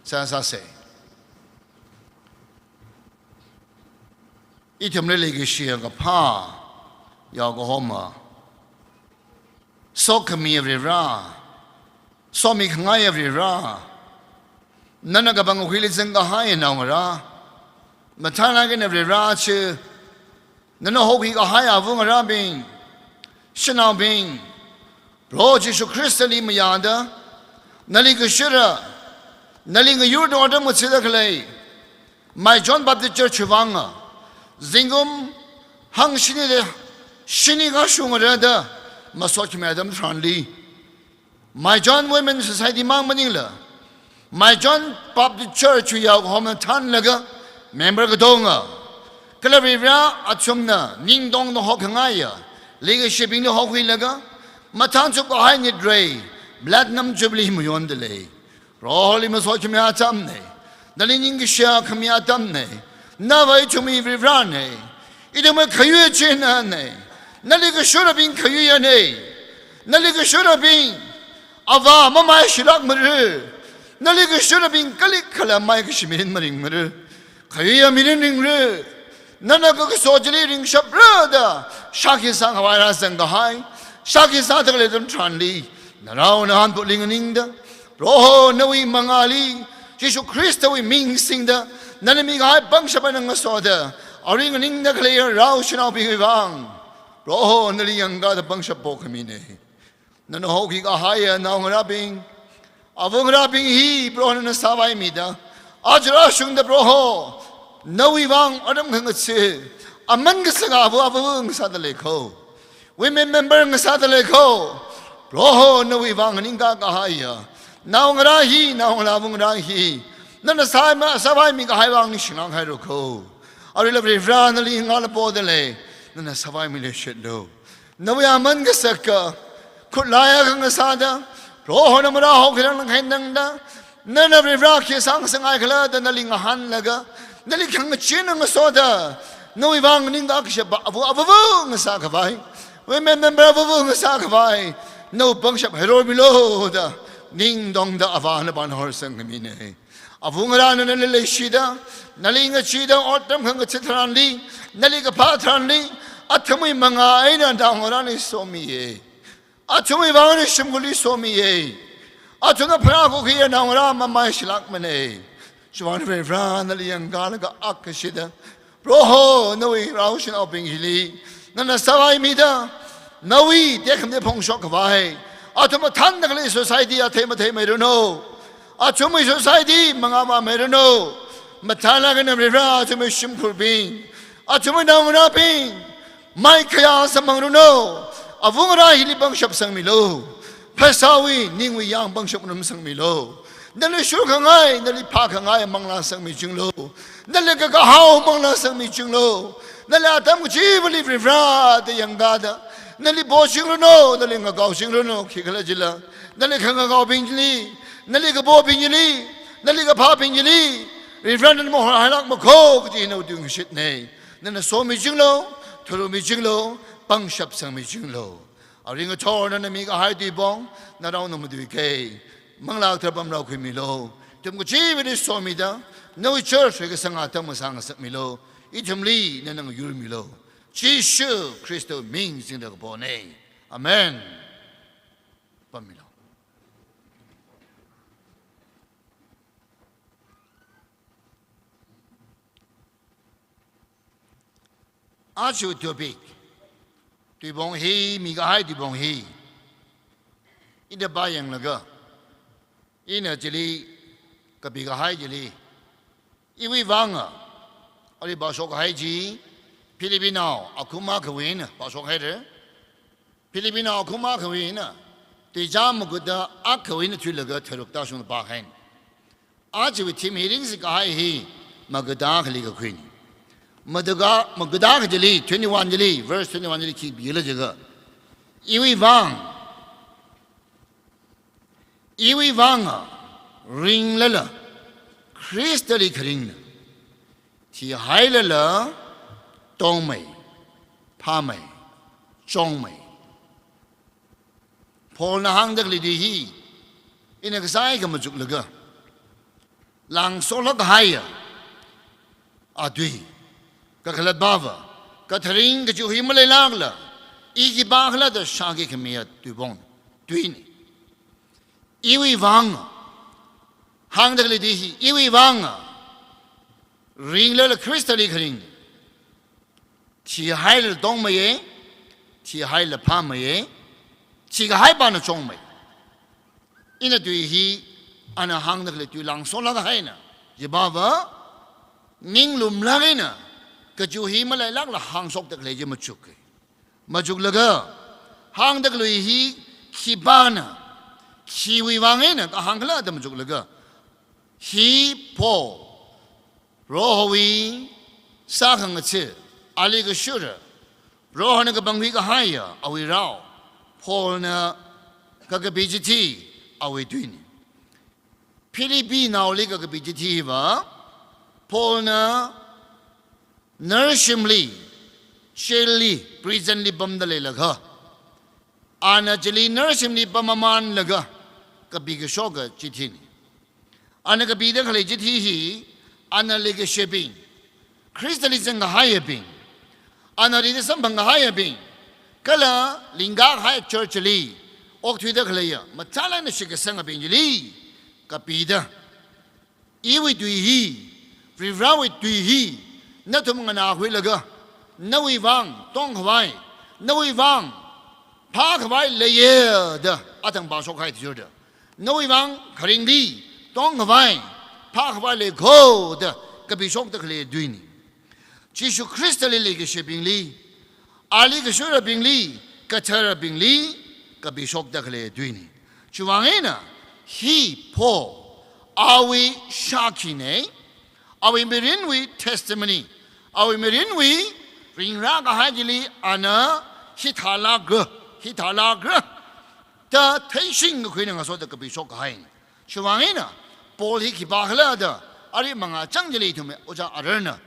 Seihā sāsa. Ithumli leikashiya kaphā, yaokahoma, sokhamiya Varivarā, somikhangai Varivarā, nana kapangkhui lizang kahai naongarā, mathālāk eina Varivarā chi, nana hokhui kahai ava ngarābing, shanaobing, Proho Jishu Khristali mayāda, nali kashura, nali ngayurda atam ngathada khalei Maichon Baptist Church vanga, zingkum hangshini da shini kashungra da masot khami atam tharanli, Maichon Women Society mang maningla, Maichon Baptist Church wui yaokahomna thānlaga, member katonga, kala Varivarā athumna ningtongda hokhangaiya leikashibingli hokhuilaga, mathānchup kahai nitrai Platinum Jubilee mayonda lei. Proholi masot khami atamna, nali ningkashi khami atamna, nava ithumwui Varivarāna, ithumwui khayui chinana, nali kashurabing khayuiyana, nali kashurabing ava mamaishilākmara, nali kashurabing kalikhala maikashi mirin maringmara, khayuiya mirin ringra, nana kakaso chili ringshapra da shākhi sākhavai rāzang kahai, shākhi sāda khalei atam tharanli, narao nahānpuli nganingda, Proho nawui mangāli, Jishu Khristawui ming singda, nana mikahai pangshap eina ngasoda, arui nganingda khalei rao shanaobingwui vang, Proho nali yangkāda pangshap pokhamina. Nana hokhui kahaiya naongarābing, ava ngarābing hi Proho nana sāvaimida, aja rāshungda Proho, nawui vang atam khangatha, aman kasā ava, ava ngasāda lei kho. Women member ngasāda lei kho. Proho nawui vang nganingkā kahaiya naongarā hi, naongalā ava ngarā hi, nana sāma, sāvaimi kahai vang ningshilāk hailu kho. Aruila Varivarā nali ngala poda lei, nana sāvaimi leishitlu. Nawui aman kasā, khutlai akha ngasāda, Proho na marāhao khairang nang khainangda, nana Varivarā khi sāngasakngai khala da nali ngahānlaga, nali khangachee eina ngasoda, nawui vang nganingkā kashapa ava, ava, ava ngasākhavai, women member ava, ava ngasākhavai, Nawui pangshap hairormilu da, ningtongda Avāna pānhorsangmine. Avāngarā nana nali leishida, nali ngachida, otram khangathā tharanli, nali kaphā tharanli, athumwui mangā eina naongarāli somiye. Athumwui vang eina shimkhurli somiye. Athumna pharākakhuiya naongarā mamaishilākmane. Chiwuivang Varivara nali yangkalaga akashida, Proho, nawui rao shanaobing hili nana sāvaimida, nawui tekhamatei phongshok khavai, athum mathānda khalei society athei matheimeiranu. Athumwui society mangā vāmeiranu. Mathālāk eina Varivara athumwui shimkhurbing, athumwui naongarābing maikhayā samphangranu. Avāngarā hili pangshap sangmilu. Phasāwui ningwui yang pangshap ngarumsangmilu. Nali shurkhangai, nali phākhangai manglā sangmichinglu. Nali kakahao manglā sangmichinglu. Nali atam kachivali Varivara da yangkada, nali pochingranu, nali ngakaochingranu, khikhalajila nali khangakaobingli, nali kapobingli, nali kaphābingli Varivara nana mahorhailākmakho kaji nawui tungshitne. Nana somichinglu, thurumichinglu, pangshap sangmichinglu. Arui ngathor nana mikahai tuipong, narao nana matuikei. Manglā kathara pamrākhuimilu. Atam kachivali somida, nawui church hui kasang atam masāngasakmilu. Ithumli nana ngayurmilu. Jishu Khristawui ming singda kapone. Amen. Pammilu. Aja topic, tuipong hi, mikahai tuipong hi ina pāyanglaga, ina chili kapikahai chili, iwui vang a, ali pāshokkahai chi, Philippinao akhum akhawui eina pāshokhaira. Philippinao akhum akhawui eina, tuizā magada akhawui eina thuilaga tharuk tāshungda pākahaina. Ajawui theme hi ringsi kahai hi, magada akhali kakhuina. Magada, magada akhali, twenty-one chili, verse twenty-one chili khi pila jiakha, iwui vang, iwui vang a, ringlala Khristali kharingna, thihailala tongmei, phāmei, chongmei. Paulna hāngda khalei tui hi, ina kasā eina machuklaga, lāngsola kahaiya atui, kakhalat pava, katharing kachihui maleilākla, i khipākhala da shāki khamiya tuipong, tuina. Iwui vang, hāngda khalei tui hi, iwui vang, ringlala Khristali kharing, thihailala tongmeiya, thihailala phāmeiya, thikahaipana chongmei. Ina tui hi, ana hāngda khalei tui lāngsola kahaina. Khipāva, ninglumlāk eina, kachihui maleilākla hāngshokda khalei chi machuk. Machuklaga, hāngda khalei hi khipāna, khiwui vang eina kahāngkhala da machuklaga, hi Paul, Prohowui sākhangatha, ali kashura, Prohona kapangkhui kahaiya awui rao, Paulna kakapi chithi awui tuina. Philippinaoli kakapi chithi hiva, Paulna narshimli, jail li, prison li pamda leilakha, ana chili narshimli pammamanlaga kapi kashoka chithina. Ana kapida khalei chithi hi, ana leikashibing, Khristali zangkahaiyabing, ana rida samphangkahaiyabing, kala lingkahai church li okthuida khaleiya, mathālāk eina shitkasangabing chili kapida, iwui tui hi, Varivarawui tui hi, nathum nganākhuilaga, nawui vang tongkhavai, nawui vang phākhavai leiya da, athang pāshokkahai thijurda, nawui vang kharingli tongkhavai, phākhavai leikho da, kapishokda khalei tuina. Jishu Khristali leikashibingli, ali kashurabingli, katharabingli, kapishokda khalei tuina. Chiwuivang eina, hi Paul, awui shākhina, awui mirinwui testimony, awui mirinwui ringrākahai chili ana hithālākra, hithālākra da theishingkakhui eina ngasoda kapishokkahaina. Chiwuivang eina, Paul hi khipākhala da, arui mangā chang chili ithumwui ojā ararna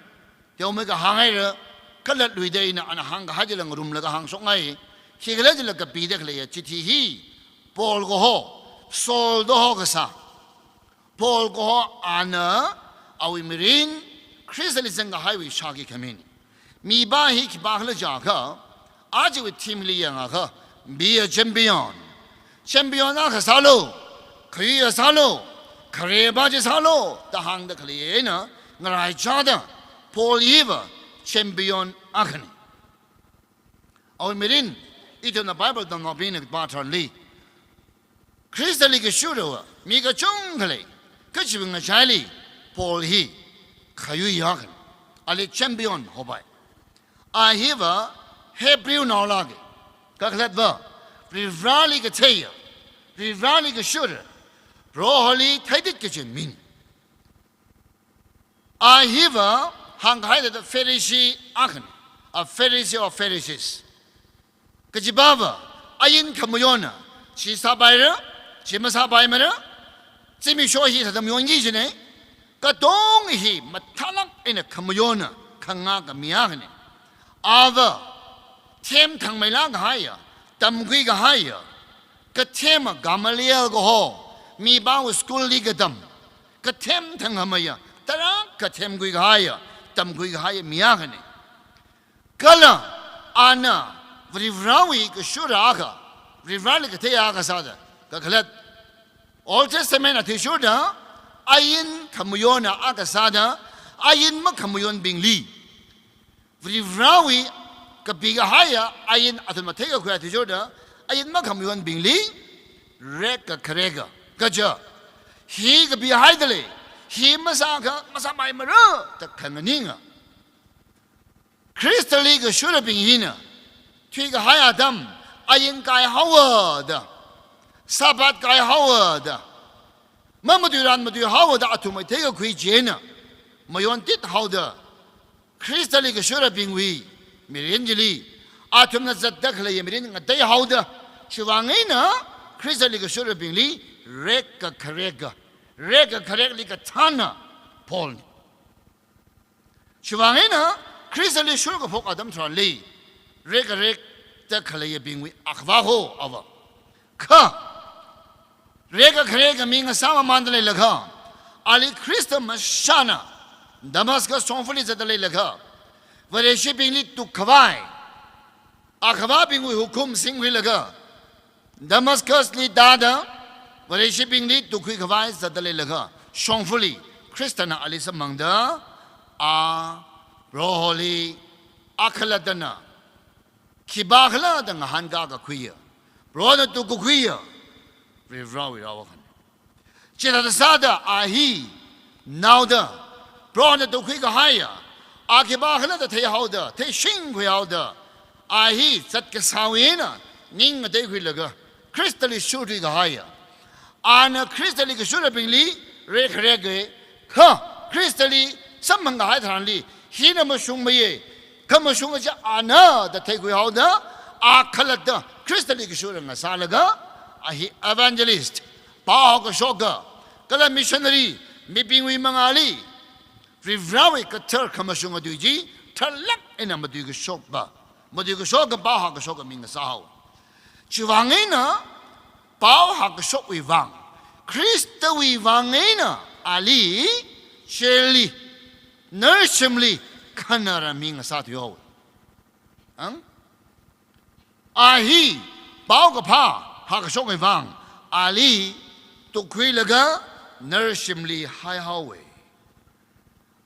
teomeikha hānghaira, kala luida ina ana hāngkahai chila ngarumlaga hāngshokngai, khikhala jila kapida khaleiya chithi hi, Paul kaho, Saul da hokasā. Paul kaho ana awui mirin Khristali zangkahaiwui shāki khamina. Mipā hi khipākhala jiakha, ajawui theme li yangakha, be a champion. Champion akha sālu, khayui akha sālu, kharepā chi sālu, da hāngda khalei eina, ngaraichāda, Paul hiva champion akhana. Awui mirin, ithumna Bible tamnaobingna kapā tharanli, Khristali kashurava mi kachungkha lei, kachiwui ngachaili Paul hi khayui akhana, ali champion hopai. A hiva Hebrew naolāki, kakhalatva, Varivarali katheiya, Varivarali kashura, Proholi theitit kachi mina. A hiva hāngkahai thāda Pharisee akhana, a Pharisee of Pharisees. Kajipava, ain khamayonna, chi sāpaira, chi masāpaimara, zimiksho hi thāda mayonki kajina, katong hi mathālāk eina khamayonna, khangā kami akhana. Ava, them thangmeilāk kahaiya, tamkhui kahaiya, kathema Gamaliel kaho, mipāwui school li katam, kathem thangkhameiya, tarākha themkhui kahaiya, tamkhui kahaiya mi akhana. Kala ana Varivarawui kashura akha, Varivarali kathei akha sāda, kakhalat. Old Testament athishurda, ain khamayonna akha sāda, ain makhamayonbingli Varivarawui kapikahaiya ain athumna theikakhui athishurda, ain makhamayonbingli rekkakhareka, kaja, hi kapihaida lei, hi masāakha masāpaimara da khanganinga. Khristali kashurabing hina, thuikahai atam, ain kaihaowa da, Sabbath kaihaowa da, mamatui ran matuihaowa da athumwui theikakhui china mayontit haoda, Khristali kashurabingwui mirin chili, athumna zatda khalei mirin ngateihaoda, chiwui vang eina Khristali kashurabingli rekkakhareka, rekkakharekli kathāna Paulna. Chiwui vang eina Khristali shurkaphok atam tharanli, rekkarekta khaleiyabingwui akhava ho ava. Kha, rekkakhareka mi ngasāmamanda leilakha, ali Khrista mashana Damascus shongfali zatda leilakha, Vareshibingli tukkhavai, akhavabingwui hukum singkhuilaga, Damascusli tāda, Vareshibingli tukkhuikhavai zatda leilakha, shongfali Khristana ali samphangda, a Proholi akhalattana, khipākhala da ngahānkā kakhuiya, Prohona tukkakhuiya, Varivarawui rao akhana. Chithāda sāda a hi naoda, Prohona tukkhuikahaiya, a khipākhala da theihaoda, theishingkhuihaoda, a hi zatkasāwui eina ning ngateikhuilaga, Khristali shurthuikahaiya. Ana Khristali kashurabingli rekkhareka, kha Khristali samphangkahai tharanli, hina mashungmeiya, khamashunga chi ana da theikhuihaoda, akhalatta Khristali kashura ngasālaga, a hi evangelist, pao kashoka, kala missionary, mibingwui mangāli Varivarawui kathar khamashunga tui chi tharlāk eina matuikashokpa, matuikashoka, pao hākashoka mi ngasāhaowa. Chiwui vang eina pao hākashokwui vang, Khristawui vang eina ali jailli, narshimli khanara mi ngasāthuihaowa. Ang? A hi paokaphā hākashokwui vang, ali tukkhuilaga narshimli haihaowa.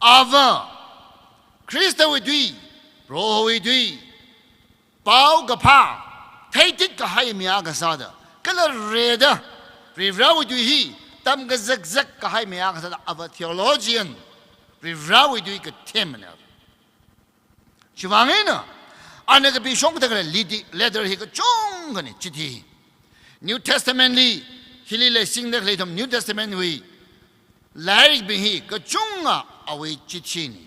Ava, Khristawui tui, Prohowui tui, paokaphā theitit kahai mi akha sāda, kala rida, Varivarawui tui hi tamkazakzak kahai mi akha sāda, ava theologian, Varivarawui tui kathemana. Chiwui vang eina, ana kapishokda khalei liti-, letter hi kachungkhana, chithi. New Testament li, hili leisingda khalei ithum New Testament wui lairikbing hi kachunga awui chithina.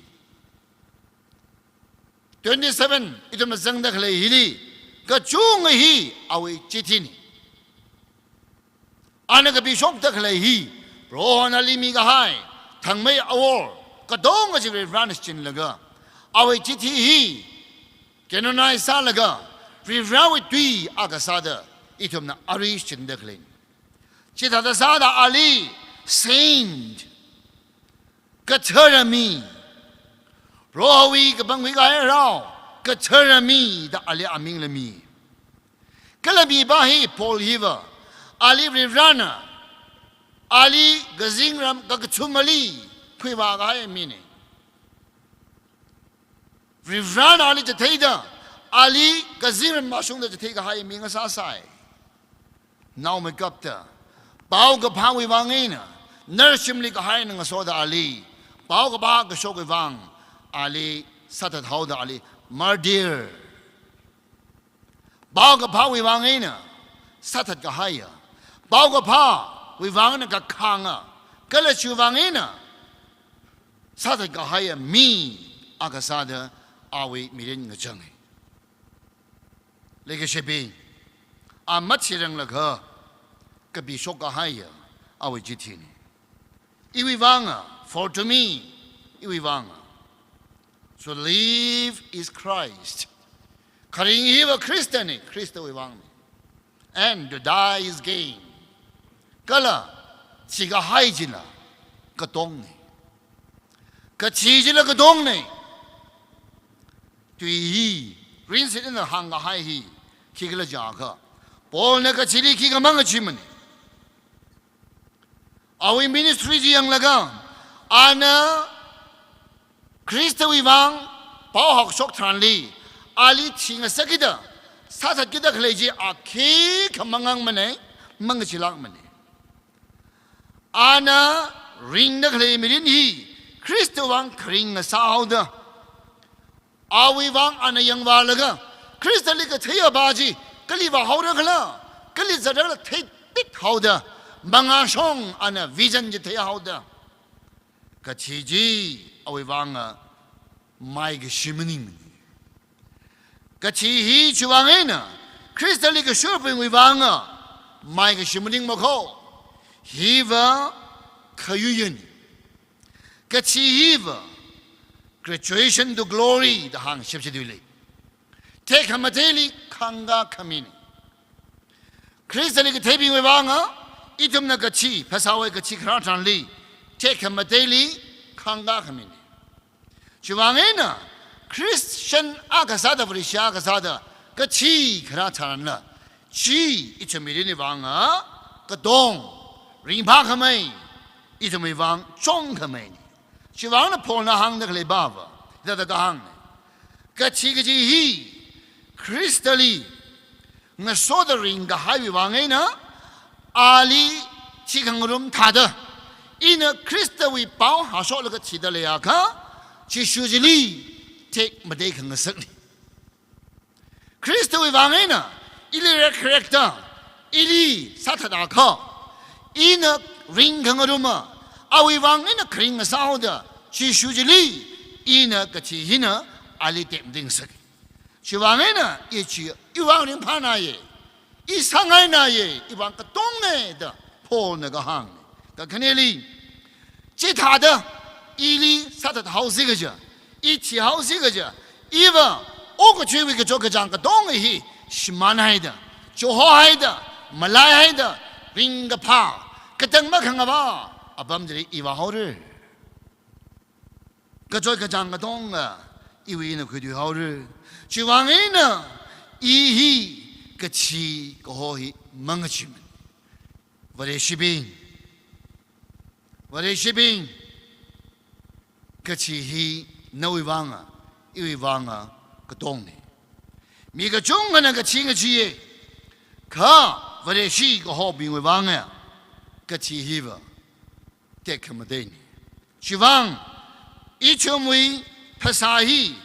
Twenty-seven, ithumna zangda khalei hili, kachunga hi awui chithina. Ana kapishokda khalei hi, Prohona ali mikahai, thangmei awor, katonga chi Varivarana shichinlaga, awui chithi hi, canonize sālaga, Varivarawui tui akha sāda, ithumna arui shinda khalei. Chithāda sāda ali saint, kathara mi, Prohowui kapangkhui kahai rao, kathara mi da ali amingla mi. Kala mipa hi Paul hiva, ali Varivarana, ali kazingram kakathumali khuivā kahai mina. Varivarana ali chitheida, ali kazingram mashungda chithei kahai mi ngasāsai. Naomeikapta, paokaphāwui vang eina, narshimli kahaina ngasoda ali, paokaphā kashokwui vang, ali sāthat haoda ali, martyr. Paokaphāwui vang eina, sāthat kahaiya. Paokaphāwui vang eina kakhanga, kala chiwui vang eina, sāthat kahaiya mi akha sāda awui mirin ngachanga. Leikashibing, a mathirang lakha, kapishok kahaiya, awui chithina. Iwui vanga, for to me, iwui vanga. So live is Christ. Kharing hiva Khristana, Khristawui vangna. And to die is gain. Kala, thikahai chila, katongna. Kathi chila katongna. Tui hi, rinsit eina hāngkahai hi, khikhala jiakha, Paulna kathili khikha mangachimana. Awui ministry chi yanglaga, ana Khristawui vang, pao hākashok tharanli, ali thi ngasakkida, sāthatkida khalei chi a khikha mangangmana, mangachilākmana. Ana ringda khalei mirin hi, Khristawui vang kharing ngasāhaoda, awui vang ana yangvālaga, Khristali katheiya pa chi, kali vāhaora khala, kali zatrala theipit haoda, mangāshong ana vision chi theihaoda. Kathi chi awui vanga maikashi maningmana. Kathi hi chiwui vang eina, Khristali kashurbingwui vanga, maikashi maningmakho. Hiva khayuyana. Kathi hiva, graduation to glory da hāngshap chitui lei. Tekhamateili khangakhamina. Khristali katheibingwui vanga, ithumna kathi, phasāwui kathi kharā tharanli, tekhamateili khangakhamina. Chiwui vang eina, Christian akha sāda, Vareshi akha sāda, kathi kharā tharanla, chi ithum mirinwui vanga, katong, ringphākhamei, ithumwui vang chungkhameina. Chiwui vangna Paulna hāngda khalei pava, hithāda kahāngna. Kathi kaji hi, Khristali, ngasoda ringkahaiwui vang eina, ali thikhangarum thāda, ina Khristawui pao hāshoklaga thida leiakha, Jishu chili tekmatei khangasakna. Khristawui vang eina, ili rekkharekta, ili sāthatakha, ina ringkhangaruma, awui vang eina kharing ngasāhaoda, Jishu chili, ina kathi hina, ali tekmatei ngasak. Chiwui vang eina, i chi, iwui vang ringphānaye, i sāngainaye, iwui vang katongna da, Paulna kahāngna. Kakhaneli, chithāda, ili sāthathaosi kaja, i thihaosi kaja, iva, okathuiwui kachot kachāng katonga hi, shimānhaida, chihohaida, malaihaida, ringkaphā, katang makhangava, apam chili i vāhaora. Kachot kachāng katonga, iwui eina khuithuihaora. Chiwui vang eina, i hi, kathi kaho hi, mangachimana. Vareshibing, Vareshibing, kathi hi nawui vanga, iwui vanga katongna. Mi kachungkhana kathi ngachiya, kha Vareshi kahobingwui vanga, kathi hiva tekhamateina. Chiwui vang, ithumwui phasā hi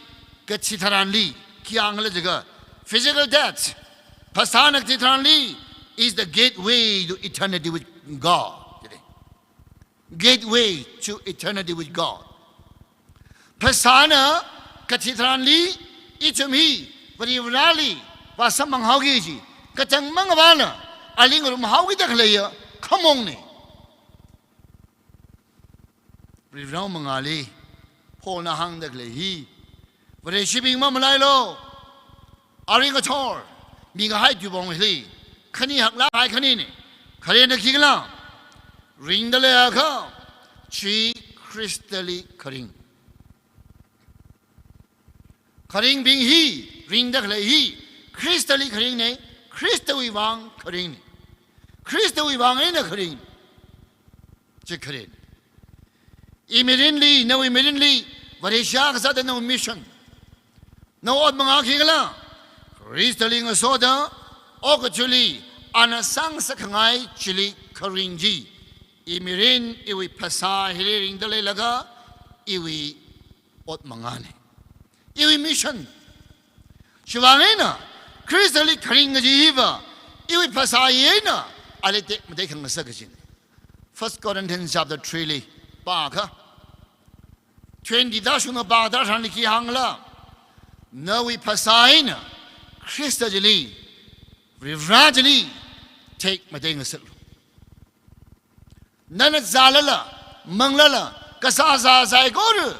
kathi tharanli, khi yanglajiakha, physical death, phasāna kathi tharanli is the gateway to eternity with God. Gateway to eternity with God. Phasāna kathi tharanli, ithum hi, Varivarali, vāsamphanghaoki kaji, katang mangavana, ali ngarumhaokida khaleiya, khamongna. Varivarao mangāli, Paulna hāngda khalei hi, Vareshibing mamalailu, arui ngathor, mikahai tuipong hili, khani haklāk kahai khanina. Kharena khikhala, ringda leiakha, chi Khristali kharing. Kharingbing hi, ringda khalei hi, Khristali kharingna, Khristawui vang kharingna. Khristawui vang eina kharing. Chi kharen. Imirinli, nawui mirinli, Vareshi kasāda nawui mission, nawui ot manga khikhala, Khristali ngasoda, okathuili, ana sāngasakkhangai chili kharing chi. Imirin, iwui phasā hili ringda leilaga, iwui ot mangana. Iwui mission. Chiwuivang eina, Khristali kharing kaji hiva, iwui phasā eina, ali tekmatei khangasak kajina. First Corinthians chapter three li, pākha. Twenty da shungna pāda tharanli khi hāngla. Nawui phasā eina, Khrista chili, Varivara chili, tekmatei ngasaklu. Nana zālala, manglala, kasā sā saikora,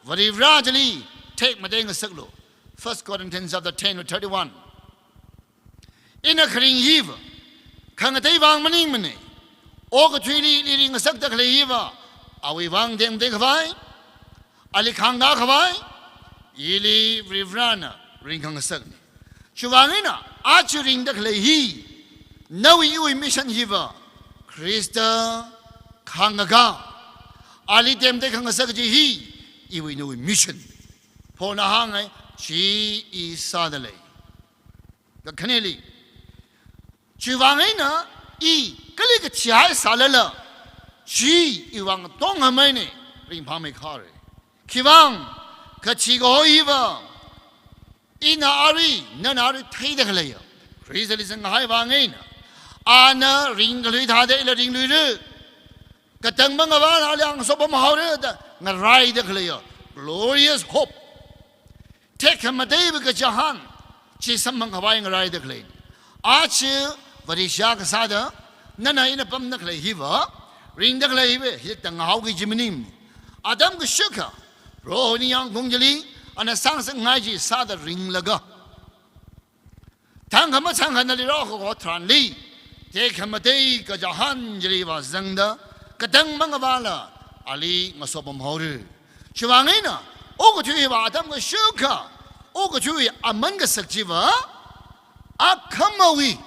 Varivara chili, tekmatei ngasaklu. First Corinthians chapter ten verse thirty-one. Ina kharing hiva, khangatei vang maningmana, okathuili ili ringngasakda khalei hiva, awui vang tekmatei khavai, ali khāngkā khavai, ili Varivarana ringkhangasakna. Chiwuivang eina, aja ringda khalei hi, nawui iwui mission hiva, Khrista khāngkā, ali tekmatei khangasak kaji hi, iwui nawui mission. Paulna hānghai, chi i sāda lei. Kakhaneli. Chiwuivang eina, i kali kathihai sālala, chi iwui vang tonghameina, ringphāmei khare. Khiwuivang, kathi kaho hiva, ina ari, nana ari theida khaleiya. Khristali zanghai vang eina. Ana ringkhalui thāda ila ringluira. Katang mangavāla ali ngasopam haora da ngaraida khaleiya. Glorious hope. Tekhamateiwui kachihān, chi samphang khavai ngaraida khalei. Aja Vareshi kasāda, nana ina pamda khalei hiva, ringda khalei hiva, hi tanghaoki kaji maning. Atam kashakha, Proho ningyāng khaung chili, ana sāngasakkhangai chi sāda ringlaga, thangkha mathangkha nali rākahao tharanli, tekhamatei kachihān chili vāzangda, katang mangavāla, ali ngasopam haora. Chiwuivang eina, okathui hiva atam kashakha, okathui aman kasak chiva, akhamawui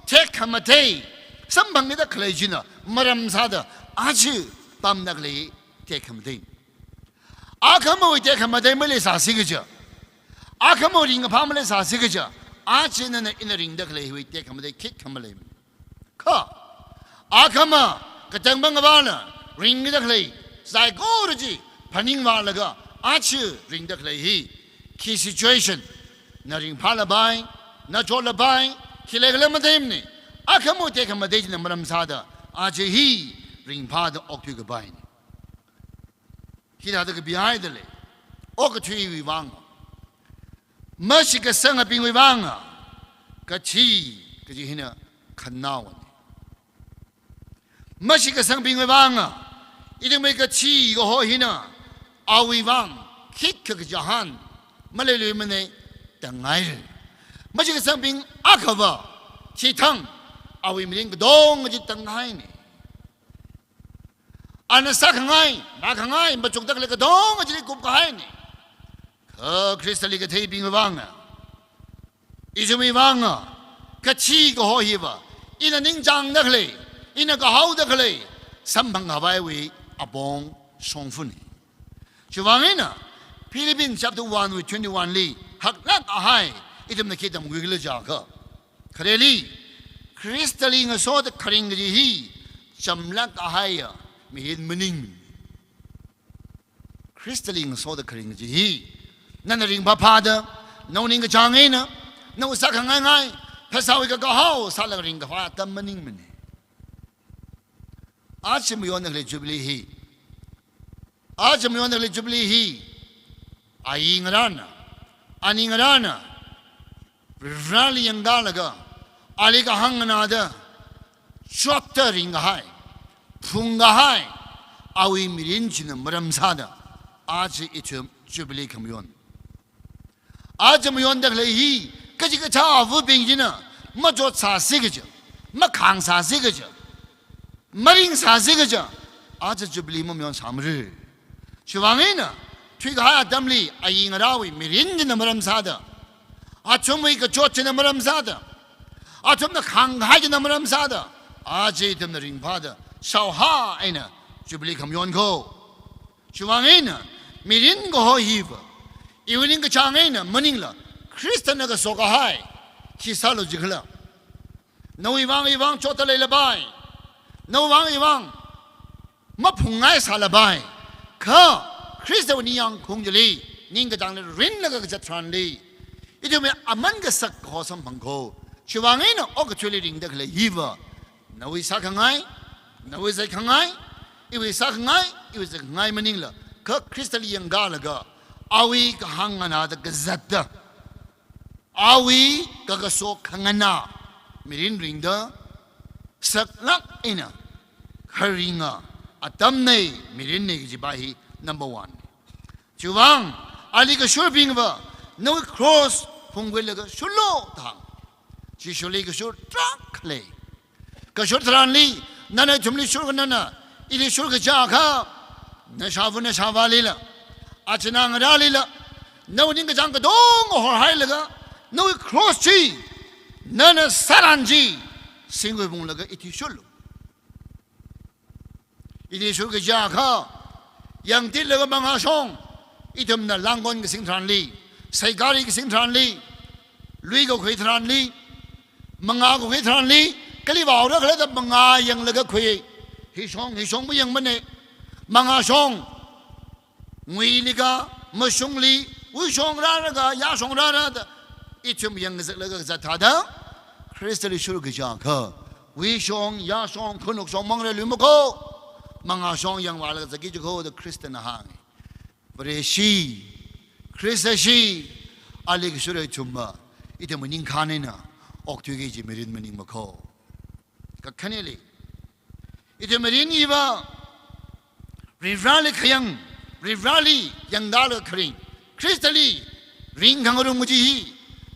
tekhamatei, samphangda khalei china maram sāda, aja pamda khalei tekhamatei. Akhamawui tekhamatei maleisāsi kaja, akhamawui ringkaphā maleisāsi kaja, aja nana ina ringda khalei hiwui tekhamatei khikha maleimana. Kha, akhama, katang mangavāla, ringda khalei, saikora chi, phaningvālaga, aja ringda khalei hi, khi situation, na ringphālapai, na chotlapai, khi leikhala matheimana, akhamawui tekhamatei china maram sāda, aja hi, ringphāda okthui kapaina. Hithāda kapihaida lei. Okathuiwui vang, mashitkasangabingwui vang, kathi kaji hina khanaowana. Mashitkasangbingwui vang, ithumwui kathi kaho hina, awui vang, khikha kachihān maleiluimana, tangngaira. Mashitkasangbing akhava, chithang, awui mirin katonga chi tangngaina. Ana sākhangai, makhangai, machukda khalei katonga chili kupkahaina. Kha Khristali katheibingwui vang, ithumwui vang, kathi kaho hiva, ina ningchāngda khalei, ina kahaoda khalei, samphang khavaiwui apong shongfana. Chiwuivang eina, Philippians chapter one wui twenty-one li, haklāk kahai, ithumna khi tamkhuikhala jiakha, khareli, Khristali ngasoda kharing kaji hi, chamlāk kahaiya mirin maning. Khristali ngasoda kharing kaji hi, nana ringphāphāda, nawui ningkachāng eina, nawui sākhangaingai, phasāwui kakahao sālaga ringkaphā atam maningmana. Aja mayonda khalei Jubilee hi, aja mayonda khalei Jubilee hi, ayi ngarāna, ani ngarāna, Vareli yangkalaga, ali kahāng nganāda, chotda ringkahai, phungkahai, awui mirin china maram sāda, aja ithum Jubilee khamayon. Aja mayonda khalei hi, kachikathā avabing china, machotsāsi kaja, makhāngsāsi kaja, maringsāsi kaja, aja Jubilee mamayonsāmara. Chiwuivang eina, thuikahai atamli, ayi ngarāwui mirin china maram sāda, athumwui kachot china maram sāda, athumna khāngkahai china maram sāda, aja ithumna ringphāda, shaohā eina Jubilee khamayonko. Chiwuivang eina, mirin kaho hiva, iwui ningkachāng eina maningla, Khristana kaso kahai, khi sālu jikhala. Nawui vang iwui vang chotta leilapai. Nawui vang iwui vang maphungngai sālapai. Kha Khristawui ningyāng khaung chili, ningkachāngli rinlaga kazat tharanli, ithumwui aman kasak kaho samphangko. Chiwuivang eina okathuili ringda khalei hiva, nawui sākhangai, nawui zatkhangai, iwui sākhangai, iwui zatkhangai maningla, kha Khristali yangkalaga, awui kahāng nganāda kazatda, awui kakaso khanganā mirin ringda, saklāk eina kharinga atamna, mirinna kajipa hi number one. Chiwuivang, ali kashurbingva, nawui cross phungkhuilaga shurlu da hānga. Jishuli kashur tarākha lei. Kashur tharanli, nana ithumli shurkhanana, ili shur kajiakha, nashāva̱ nashāvālila, achināngarālila, nawui ningkachāng katonga horhailaga, nawui cross chi, nana sāran chi, singkhui phunglaga ithi shurlu. Ili shur kajiakha, yangtitlaga mangāshong, ithumna langkon kasing tharanli, saikari kasing tharanli, lui kakhui tharanli, mangā kakhui tharanli, kali vāhaora khala da mangā yanglaga khui, hishong, hishong mayangmana, mangāshong, nguili ka, mashungli, wuishong rāra ka, yāshong rāra da, ithum yangkazaklaga kazat thāda, Khristali shur kajiakha, wuishong, yāshong, khanukshong manglui mako, mangāshong yangvālaga zatki jiko da Khristana hānga. Vareshi, Khrista shi, ali kashura ithumva, ithumwui ningkhān eina okthuiki kaji mirin maningmako. Kakhaneli, ithum mirin hiva, Varivarali khayang, Varivarali yangdala kharing, Khristali ringkhangarum kaji hi,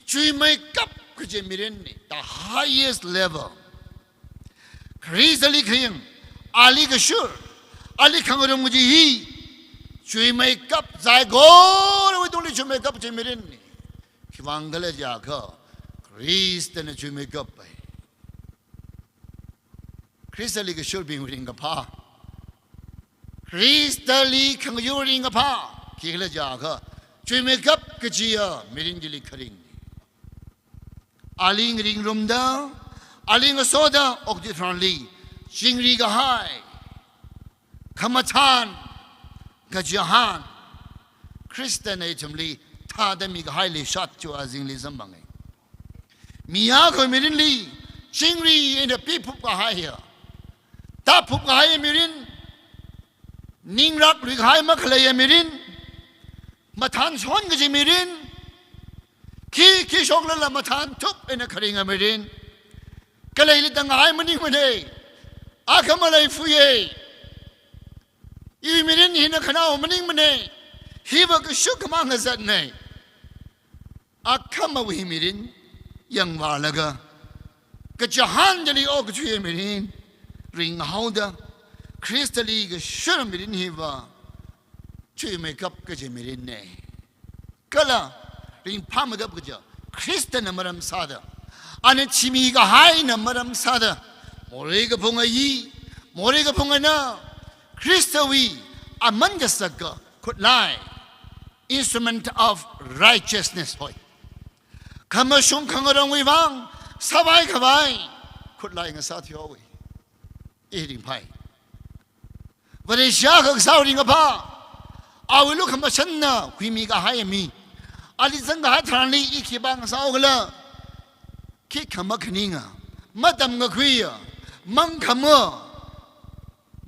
chuimeikap kaji mirinna, the highest level. Khristali khayang, ali kashur, ali khangarum kaji hi, chuimeikap, saikorawui tungli chuimeikap kaji mirinna. Khiwuivang khala jiakha, Khristana chuimeikap pai. Khristali kashurbing ringkaphā, Khristali khangayur ringkaphā, khikhala jiakha, chuimeikap kajiya mirin chili kharing. Ali ngaringrumda, ali ngasoda, okathui tharanli, chingri kahai, khamathān, kachihān, Khristana ithumli thāda mikahai leishat chiwui azingli samphanga. Mi akhawui mirinli, chingri eina piphup kahaiya, tāphup kahaiya mirin, ningrak luikahai makhaleiya mirin, mathānshon kaji mirin, khi, khi shoklala mathānthup eina kharinga mirin, kaleili tāngai maningmana, akhama leiphuiya, iwui mirin hina khanao maningmana, hiva kashuk khamang kazatna. Akhamawui mirin yangvālaga, kachihān chili okathuiya mirin ringhaoda, Khristali kashur mirin hiva chuimeikap kaji mirinna. Kala ringphāmeikap kaja, Khristana maram sāda, ana chimi kahaina maram sāda, morei kaphung ayi, morei kaphung ana, Khristawui aman kasaka khutlai, instrument of righteousness hoi, khamashung khangarongwui vang sāvai khavai khutlai ngasāthuihaowa. I ringphai. Vareshi akha kasā ringkaphā, awui lukhamashanna huimi kahai mi, ali zangkahai tharanli i khipā ngasāhaokhala, khikha makhaninga, matamkakhuiya, mangkhama,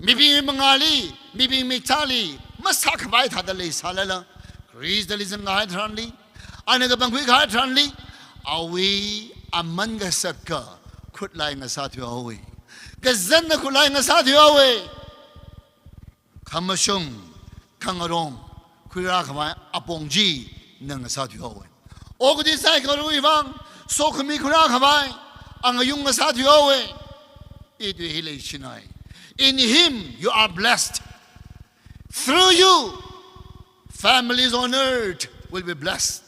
mibingwui mangāli, mibing michāli masākhavai thāda leisālala, Khristali zangkahai tharanli, ana kapangkhui kahai tharanli, awui aman kasaka khutlai ngasāthuihaowa. Kazanna khutlai ngasāthuihaowa. Khamashung khangarong khuirā khavai apong china ngasāthuihaowa. Okathui saikorawui vang sokhami khuirā khavai angayung ngasāthuihaowa. I tui hi leishinai. In him you are blessed. Through you, families on earth will be blessed.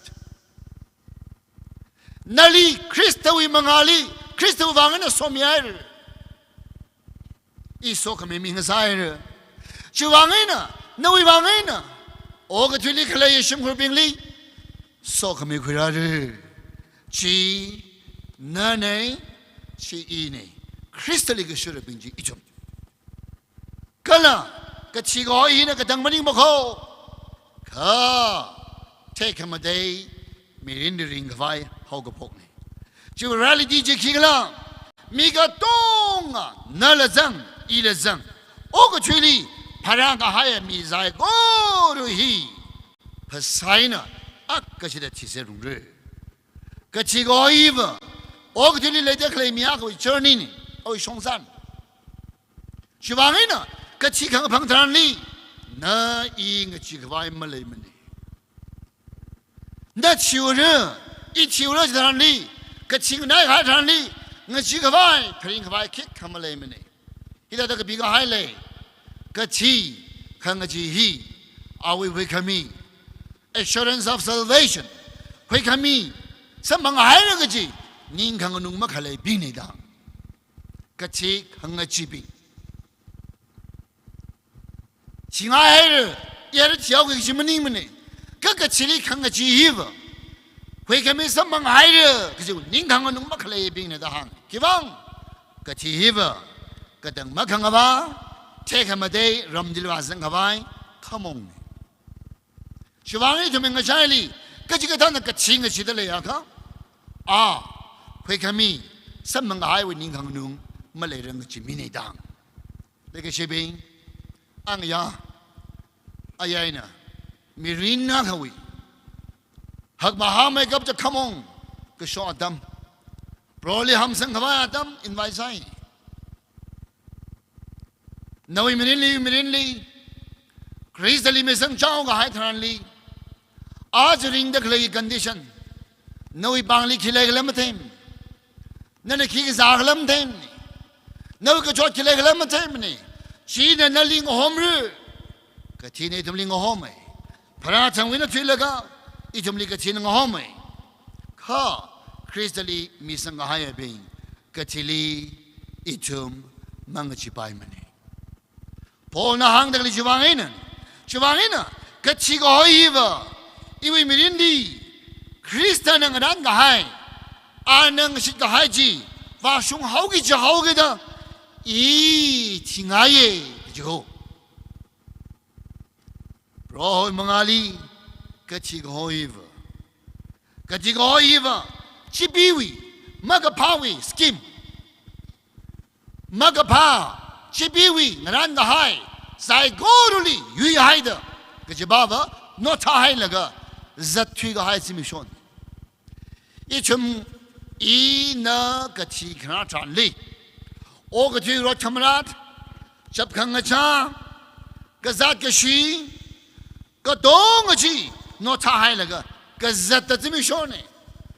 Nali Khristawui mangāli, Khristawui vang eina somihaira. I sokhami mi ngasāhaira. Chiwui vang eina, nawui vang eina, okathuili khalei shimkhurbingli sokhami khuirāra. Chi nanei, chi inei. Khristali kashurabing chi ithum. Kala, kathi kahoi hina katang maningmana kho. Kha, tekhamatei, mirinli ringkhavai haokaphoknei. Chi reality chi khikhala, mi katonga, nala zang, ila zang, okathuili pharākahaiya mi saikora hi phasā eina akha shida thiserungra. Kathi kahoiva, okathuili leida khalei mi akhawui journey nei, awui shongzan. Chiwui vang eina, kathi khangaphang tharanli, na i ngacheekhavai maleimanei. Na thiura, i thiura tharanli, kathi nganaikahai tharanli, ngacheekhavai, pharingkhavai khikha maleimanei. Hithāda kapikahai lei, kathi khangachee hi, awui huikhami, assurance of salvation, huikhami, samphanghairakha kaji, ningkhanganung makhaleibingnei da. Kathi khangacheebing. Thingaihaira, yara thihaoki kaji maningmanei. Kha kathili khangachee hiva, huikhami samphanghaira kaji ningkhanganung makhaleibingnei da hānga. Khiwui vang, kathi hiva, katang makhangava, tekhamatei ramli vāzangkhavai khamongnei. Chiwui vang ithumwui ngachaili, kachikathāna kathi ngacheeda leiakha, a, huikhami, samphanghaiwui ningkhanganung maleiranga kaji minei da. Leikashibing, angayā, ayā eina, mirin akhawui hakmahāmeikap chakhamong, kashok atam, Proholi hamsangkhavai atam invite sāi. Nawui mirinli, mirinli, Khristali misangchaokahai tharanli, aja ringda khalei condition, nawui pāngli khi leikhala matheimana, nana khi kazākhala matheimana, nawui kachot khi leikhala matheimana, china nali ngahomra, kathina ithumli ngahomei. Pharāchangwui eina thuilaga, ithumli kathina ngahomei. Kha, Khristali misangkahaiyabing, kathili ithum mangacheepaimanei. Paulna hāngda khalei chiwui vang eina, chiwui vang eina, kathi kahoi hiva, iwui mirinli, Khristana ngarankahai, ana ngashitkahai chi, vāshunghaoki jihaoki da, i thingaiye, kaji ho. Prohowui mangāli, kathi kahoi hiva. Kathi kahoi hiva, chipeewui, makaphāwui scheme. Makaphā, chipeewui, ngarankahai, saikorali, yuihaida, kaji pava, nothāhailaga, zatthuikahai zimiksho. Ithum, ina kathi kharā tharanli, okathui rot khamarat, chap khangachā, kazāt kashi, katonga chi, nothāhailaga, kazatta zimikshonei.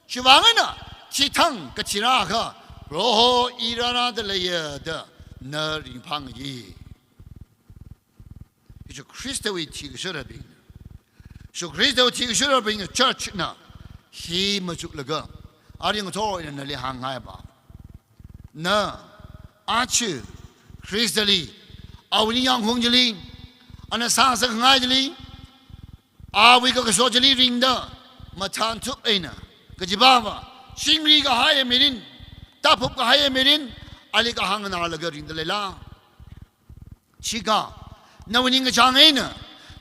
Chiwui vang eina, chithang kathi rākha, Proho i rārāda leiya da, na ringphāngayi. Jishu Khristawui thikashurabing. Jishu Khristawui thikashurabing church na hi machuklaga, arui ngathor eina nali hāngngai ba. Na, aja, Khristali, awui ningyāng hung chili, ana sāngasakngai chili, awui kakaso chili ringda, mathānthup eina, kaji pava, chingri kahaiya mirin, tāphup kahaiya mirin, ali kahāng nganālaga ringda leila. Chikha, nawui ningkachāng eina,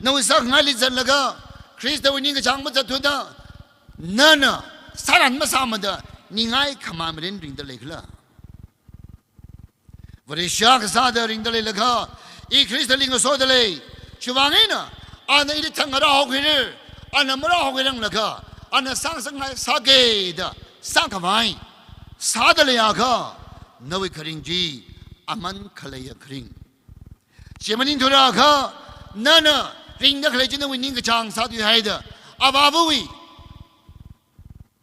nawui sākhangaili zatlaga, Khristawui ningkachāng mazatthuda, nana, sāran masāmada, ningai khamā mirin ringda leikhala. Vareshi akha sāda ringda leilakha, i Khristali ngasoda lei, chiwui vang eina, ana ili thang ngarāhaokhuira, ana marāhaokhuirang lakha, ana sāngasakngai sāki da, sākhavai, sāda leiakha, nawui kharing chi, aman khaleiya kharing. Chi maningthurakha, nana ringda khalei chi nawui ningkachāng sāthuihaida, Avāvawui,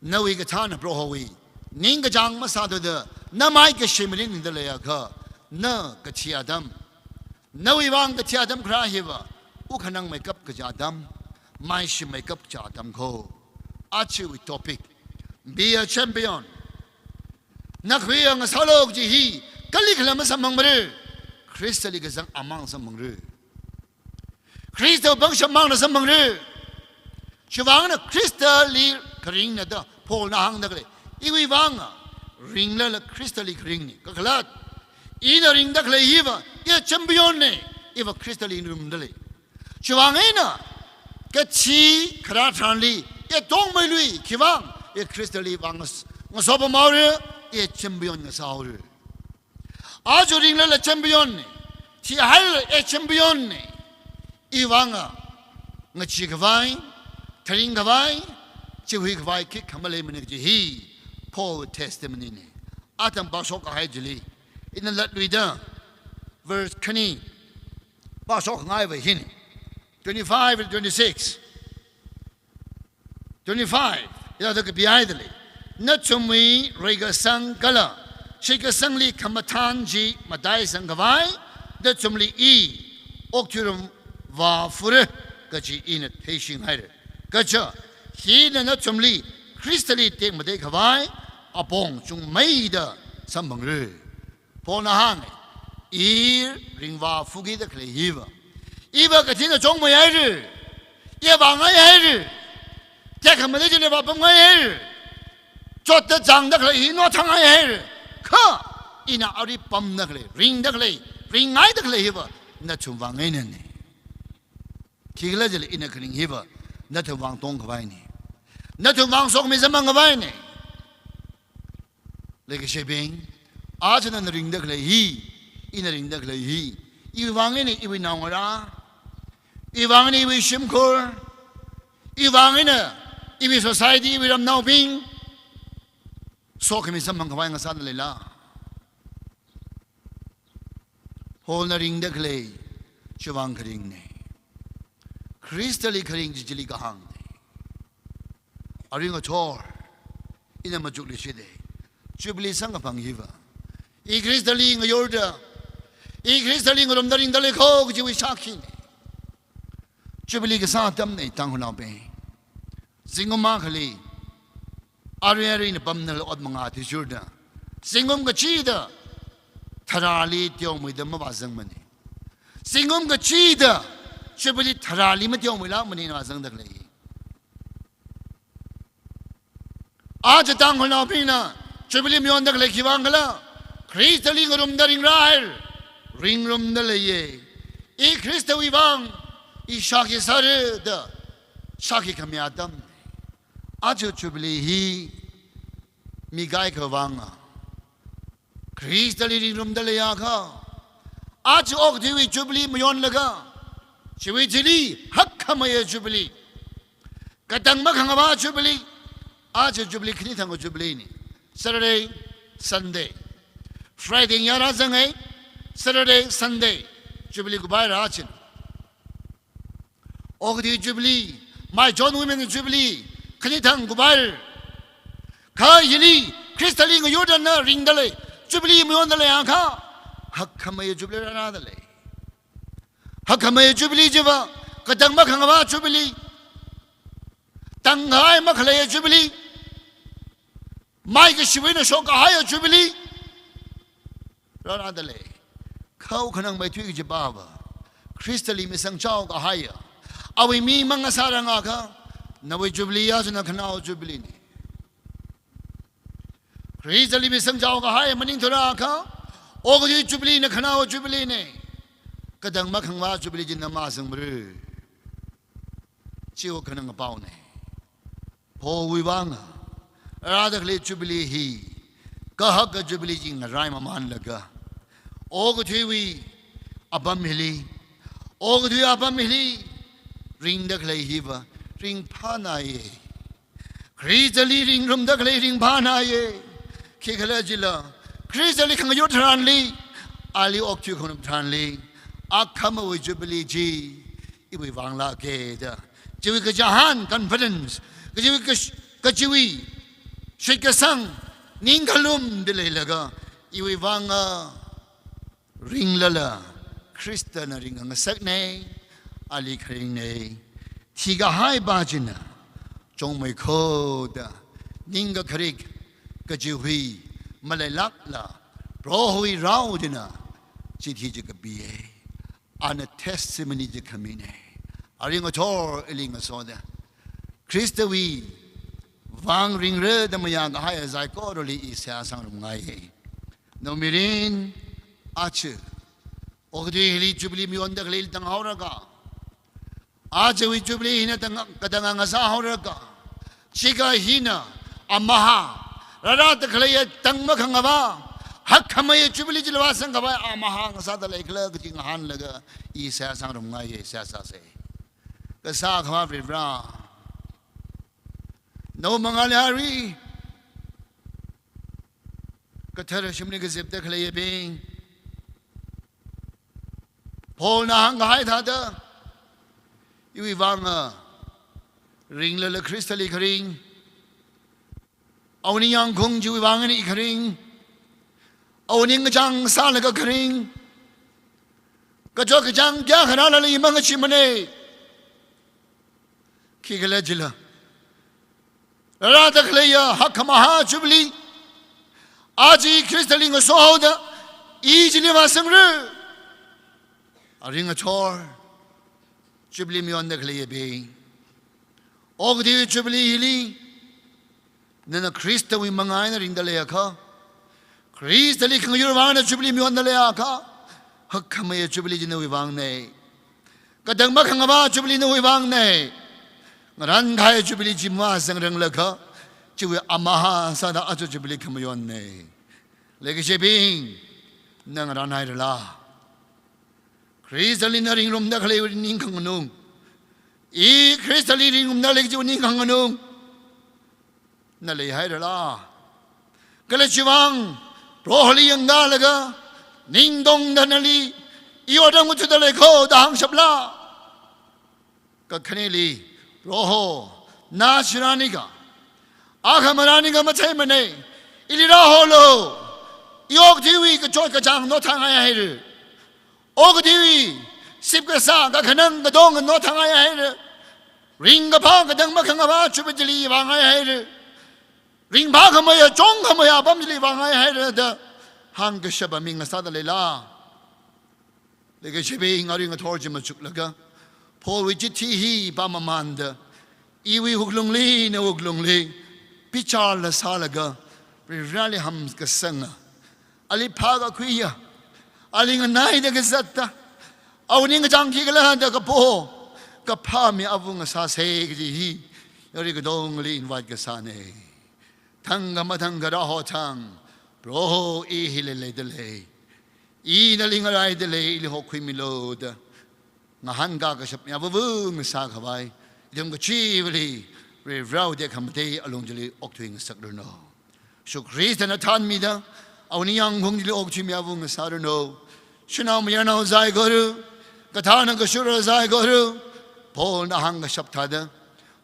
nawui kathāna Prohowui ningkachāng masāthuda, na maikashi mirin ringda leiakha, na kathi atam, nawui vang kathi atam kharā hiva, wukhanang meikap kaja atam, maishim meikap kaja atam kho. Ajawui topic, be a champion. Nakhuiya ngasālu kaji hi, kalikhala masamphangmara, Khristali kazang amang samphangmara. Khristawui pangshap mangna samphangra. Chiwui vangna Khristali kharingna da Paulna hāngda khalei. Iwui vang ringlala Khristali kharingna. Kakhalat. Ina ringda khalei hiva, i champion na, iva Khristali ngarumda lei. Chiwui vang eina, kachi kharā tharanli, i tongmeilui, khiwui vang, i Khristali vang ngas-, ngasopamhaora, i champion ngasāhaora. Aja ringlala champion na, thihailala champion na, iwui vang ngachee khavai, tharing khavai, chihui khavai khikha maleimana kaji hi Paul testimony na. Atam pāshok kahai chili, ina latluida, verse khani, pāshokngaiva hina, twenty-five and twenty-six. Twenty-five, hithāda kapihaida lei. Nathumwui reikasang kala shitkasangli khamathān chi mataisang khavai, nathumli i okathuirum vāfura kaji ina theishinghaira. Kaja, hina nathumli Khristali tekmatei khavai apong chungmeida samphangra. Paulna hānga, i ringvāfukida khalei hiva, iva kathina chungmeihaira, i vāngaihaira, tekhamatei chili vāpamngaihaira, chotda zangda khalei hi nothāngaihaira, kha ina arui pamda khalei, ringda khalei, ringngaida khalei hiva, nathum vang einana. Khikhala chili ina kharing hiva, nathum vang tong khavaina. Nathum vang sokhami samphang khavaina. Leikashibing, aja nana ringda khalei hi, ina ringda khalei hi, iwui vang eina iwui naongarā, iwui vang eina iwui shimkhur, iwui vang eina iwui society, iwui ramnaobing sokhami samphang khavai ngasāda leila? Paulna ringda khalei, chiwui vang kharingna. Khristali kharing chi chili kahāngna. Arui ngathor, ina machukluishitda, Jubilee samkaphang hiva, i Khristali ngayurda, i Khristali ngarumda ringda lei kho kajiwui sākhina. Jubilee kasā atamna, Tangkhulnaobing. Zingkum akhali, arui arui eina pamda khalei ot mangā athishurda, zingkum kachida tharāli teomeida mavāzangmana. Zingkum kachida Jubilee tharāli mateomeilākmana, ina vāzangda khalei. Aja Tangkhulnaobingna Jubilee mayonda khalei khiwui vang khala? Khristali ngarumda ringrāhaira, ringrumda leiya. I Khristawui vang, i shākhi sāra da shākhi khami atam. Aja Jubilee hi mi kaikha vanga Khristali ringrumda leiakha, aja okathuiwui Jubilee mayonlaga, chiwui thili hakkhameiya Jubilee, katang makhangavā Jubilee, aja Jubilee khanithang Jubilee na. Saturday, Sunday. Friday ngayā rāzanga, Saturday, Sunday, Jubilee kuphaira aja. Okathui Jubilee, Maichon Women Jubilee, khanithang kuphaira. Kha hili, Khristali ngayurda na ringda lei, Jubilee mayonda leiakha, hakkhameiya Jubilee rārāda lei. Hakkhameiya Jubilee chiva, katang makhangavā Jubilee, tanghai makhaleiya Jubilee, mai kashiwui eina shokkahaiya Jubilee rārāda lei. Kha wukhanang meithui kajipava, Khristali misangchao kahaiya, awui mi mang ngasārangakha, nawui Jubilee aja na khanaowa Jubilee na. Khristali misangchao kahaiya maningthurakha, okathui Jubilee na khanaowa Jubilee na. Katang makhangavā Jubilee chi na mazangmara. Chiwui khanang apao na. Paulwui vanga rārāda khalei Jubilee hi, kahaka Jubilee chi ngarai mamānlaga, okathuiwui apam hili, okathui apam hili ringda khalei hiva ringphānāya. Khristali ringrumda khalei ringphānāya. Khikhalajila, Khristali khangayur tharanli, ali okathui khangarum tharanli, akhamawui Jubilee chi iwui vanglāka da, chiwui kachihān confidence, kachiwui kash-, kachiwui shitkasang, ningkhalumda leilaga, iwui vanga Ringlala Khristana ringngasaknei, ali kharingnei. Thikahaipa china chongmeikhoda ningkakharik kajiwui maleilakla Prohowui rao china chithi chi kapiyei. Ana testimony chi khaminei. Arui ngathor ili ngasoda Khristawui vang ringra da mayākahai saikorali i seihā sāngarumngaiye. Nawui mirin aja okathui hili Jubilee mayonda khalei tanghaoraka, ajawui Jubilee hina tang, katang ngasāhaoraka, chika hina amaha rārada khaleiya tang makhangava hakkhameiya Jubilee chila vāsangkhavai amaha ngasāda leikhala kaji ngahānlaga i seihā sāngarumngaiye, seihā sāsei. Kasā Akhava Varivara, nawui mangāli arui kathara shimli kazipda khaleiyabing, Paulna hāngkahai thāda, iwui vanga ringlala Khristali kharing, awui ningyāngkhaung chiwui vang eina i kharing, awui ningkachāng sālaga kharing, kachot kachāng kayākha rālala i mangacheemanei. Khikhalajila rārada khaleiya hakkhamahā Jubilee aja Khristali ngasohaoda i chili vāsangra. Arui ngathor Jubilee mayonda khaleiyabing, okathui Jubilee hili nana Khristawui mangā eina ringda leiakha, Khristali khangayur vang eina Jubilee mayonda leiakha, hakkhameiya Jubilee chi nawui vangnei. Katang makhangava Jubilee nawui vangnei. Ngarānkahai Jubilee chi mavāsangranglakha, chiwui amaha sāda aja Jubilee khamayonnei. Leikashibing, na ngarānhairala? Khristali na ringrumda khaleiwui ningkhanganung, i Khristali ringrumda lei kajiwui ningkhanganung na leihairala? Kala chiwui vang Proholi yangkalaga ningtongda nali i otram ngathāda leikho da hāngshapla? Kakhaneli, Proho, na shirānika, akha marānika matheimanei, ili rāholu. I okathuiwui kachot kachāng nothāngaihaira. Okathuiwui sipkasā kakhanang katong nothāngaihaira. Ringkaphā katang makhangava Jubilee chili vāngaihaira. Ringphākhameiya, chungkhameiya apam chili vāngaihaira da hāngkashapa mi ngasāda leila? Leikashibing, arui ngathor chi machuklaga, Paulwui chithi hi pāmamānda, iwui wuklungli, nawui wuklungli bicharla sālaga, Varivarali hamkasanga, ali phākakhuiya, ali nganaida kazata, awui ningkachāng khikhala da kapo kaphā mi ava ngasāsei kaji hi arui katongali invite kasānei. Thangkha mathangkha rāhothang, Proho, i hili leida lei, i nali ngaraida lei, ili hokhuimilu da ngahānkā kashap mi ava ngasākhavai ithum kachivali Varivarāwui tekhamatei alung chili okthui ngasakranu. Jishu Khristana thanmida awui ningyāngkhaung chili okthui mi ava ngasāranu. Shanao mayarnao saikora, kathāna kashura saikora, Paulna hāngkashap thāda,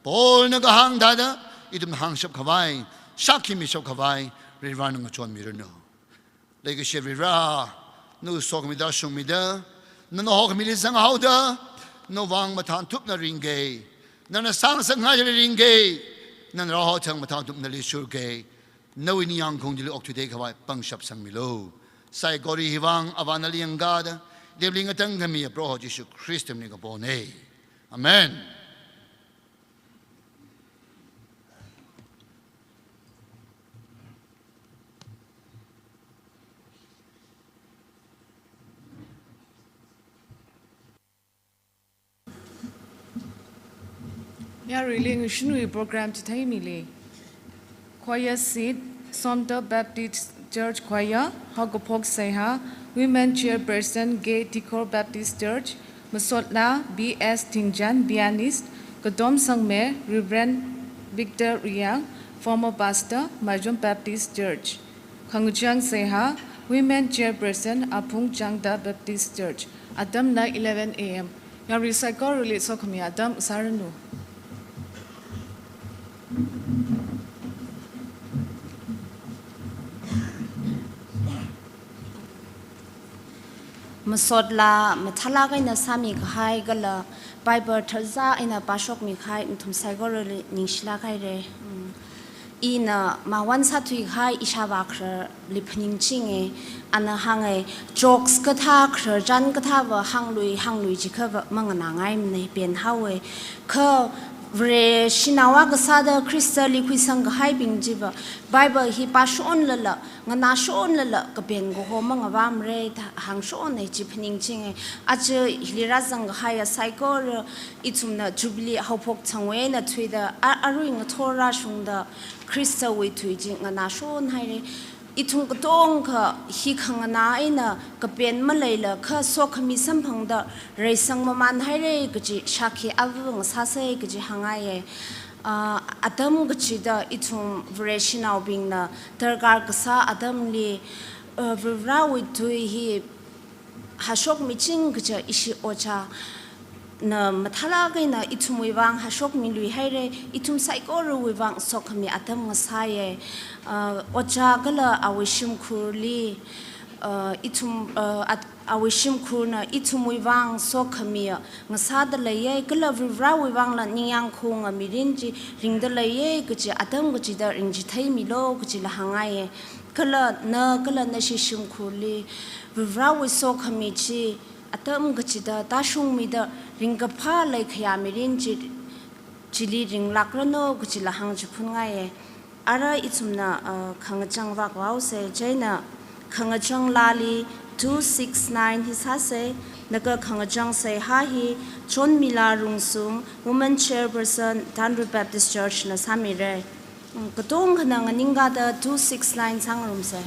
Paulna kahāng thāda ithum hāngshapkhavai, shākhi mishapkhavai Varivarāna ngachonmiranu. Leikashi Varivarā, nawui sokmida shungmida, nana hokhamili zanghaoda, nawui vang mathānthupna ringki, nana sāngasakngaili ringki, nana rāhothang mathānthupna nali shurki, nawui ningyāngkhaung chili okthuida khavai pangshap sangmilu. Saikora hiwui vang Avā nali yangkāda, debli ngatangkhamiya Proho Jishu Khristawui mingli kaponei. Amen. Yaruili ngashinwui program chitheimili. Choir seat, Somdal Baptist Church Choir, haokaphok seihā, Women Chairperson K Dikor Baptist Church, masot laa B S Thingchan, pianist, katom sangme Reverend Victor Reang, former pastor, Maichom Baptist Church. Khangachang seihā, Women Chairperson, Aphung Changda Baptist Church. Atamna eleven A M. Yarui saikorali sokhami atam sāranu. Masot laa mathālāk eina sāmi kahai kala Bible tharzā eina pāshokmi kahai nathum saikorali ningshilāk haira. Mm. Ina mawun sāthui kahai ishāvā khararli phaningchinga. Ana hānga, jokes kathā, khararchan kathāva hānglui hānglui jiakhava manganāngaimana, penhaowa. Kha Vareshinao akha sāda Khristali khuisang kahaibing chiva Bible hi pāshonlala, nganāshonlala kapen kaho mangavāmara da hāngshona chi phaningchinga. Aja hili rāzang kahaiya saikora ithumna Jubilee haophok thangwui eina thuida a-, arui ngathor rāshungda Khristawui tui chi nganāshon haira. Ithum katongkha hi khanganā eina kapen maleila kha sokhami samphangda reisang mamān haira kaji shākhi ava ngasāsa kaji hāngngaiya. Ah, atam kachida ithum Vareshinaobingna darkar kasā atamli, ah, Varivarāwui tui hi hashokmiching kaja ishi ojāna mathālāk eina ithumwui vang hashokmilui haira, ithum saikorawui vang sokhami atam ngasāya. Ah, ojā kala awui shimkhurli, ah, ithum, ah, at-, awui shimkhurna ithumwui vang sokhami ngasāda leiya, kala Varivarāwui vangla ningyāng khaunga mirin chi ringda leiya kaji atam kachida ringchitheimilu kajila hāngngaiya. Kala na, kala nashi shimkhurli Varivarāwui sokhami chi atam kachida tāshungmida ringkaphā leikhayā mirin chi, chili ringlākranu kajila hāngchiphunngai. Ara ithumna, uh, khangachang vākhaosa, chieina khangachang laali two six nine hi sāsa, laga khangachang seihā hi Chonmila Rungsung, Woman Chairperson, Danrui Baptist Church na sāmira. Mm, katongkhana nganingkāda two six nine sāngarumsa.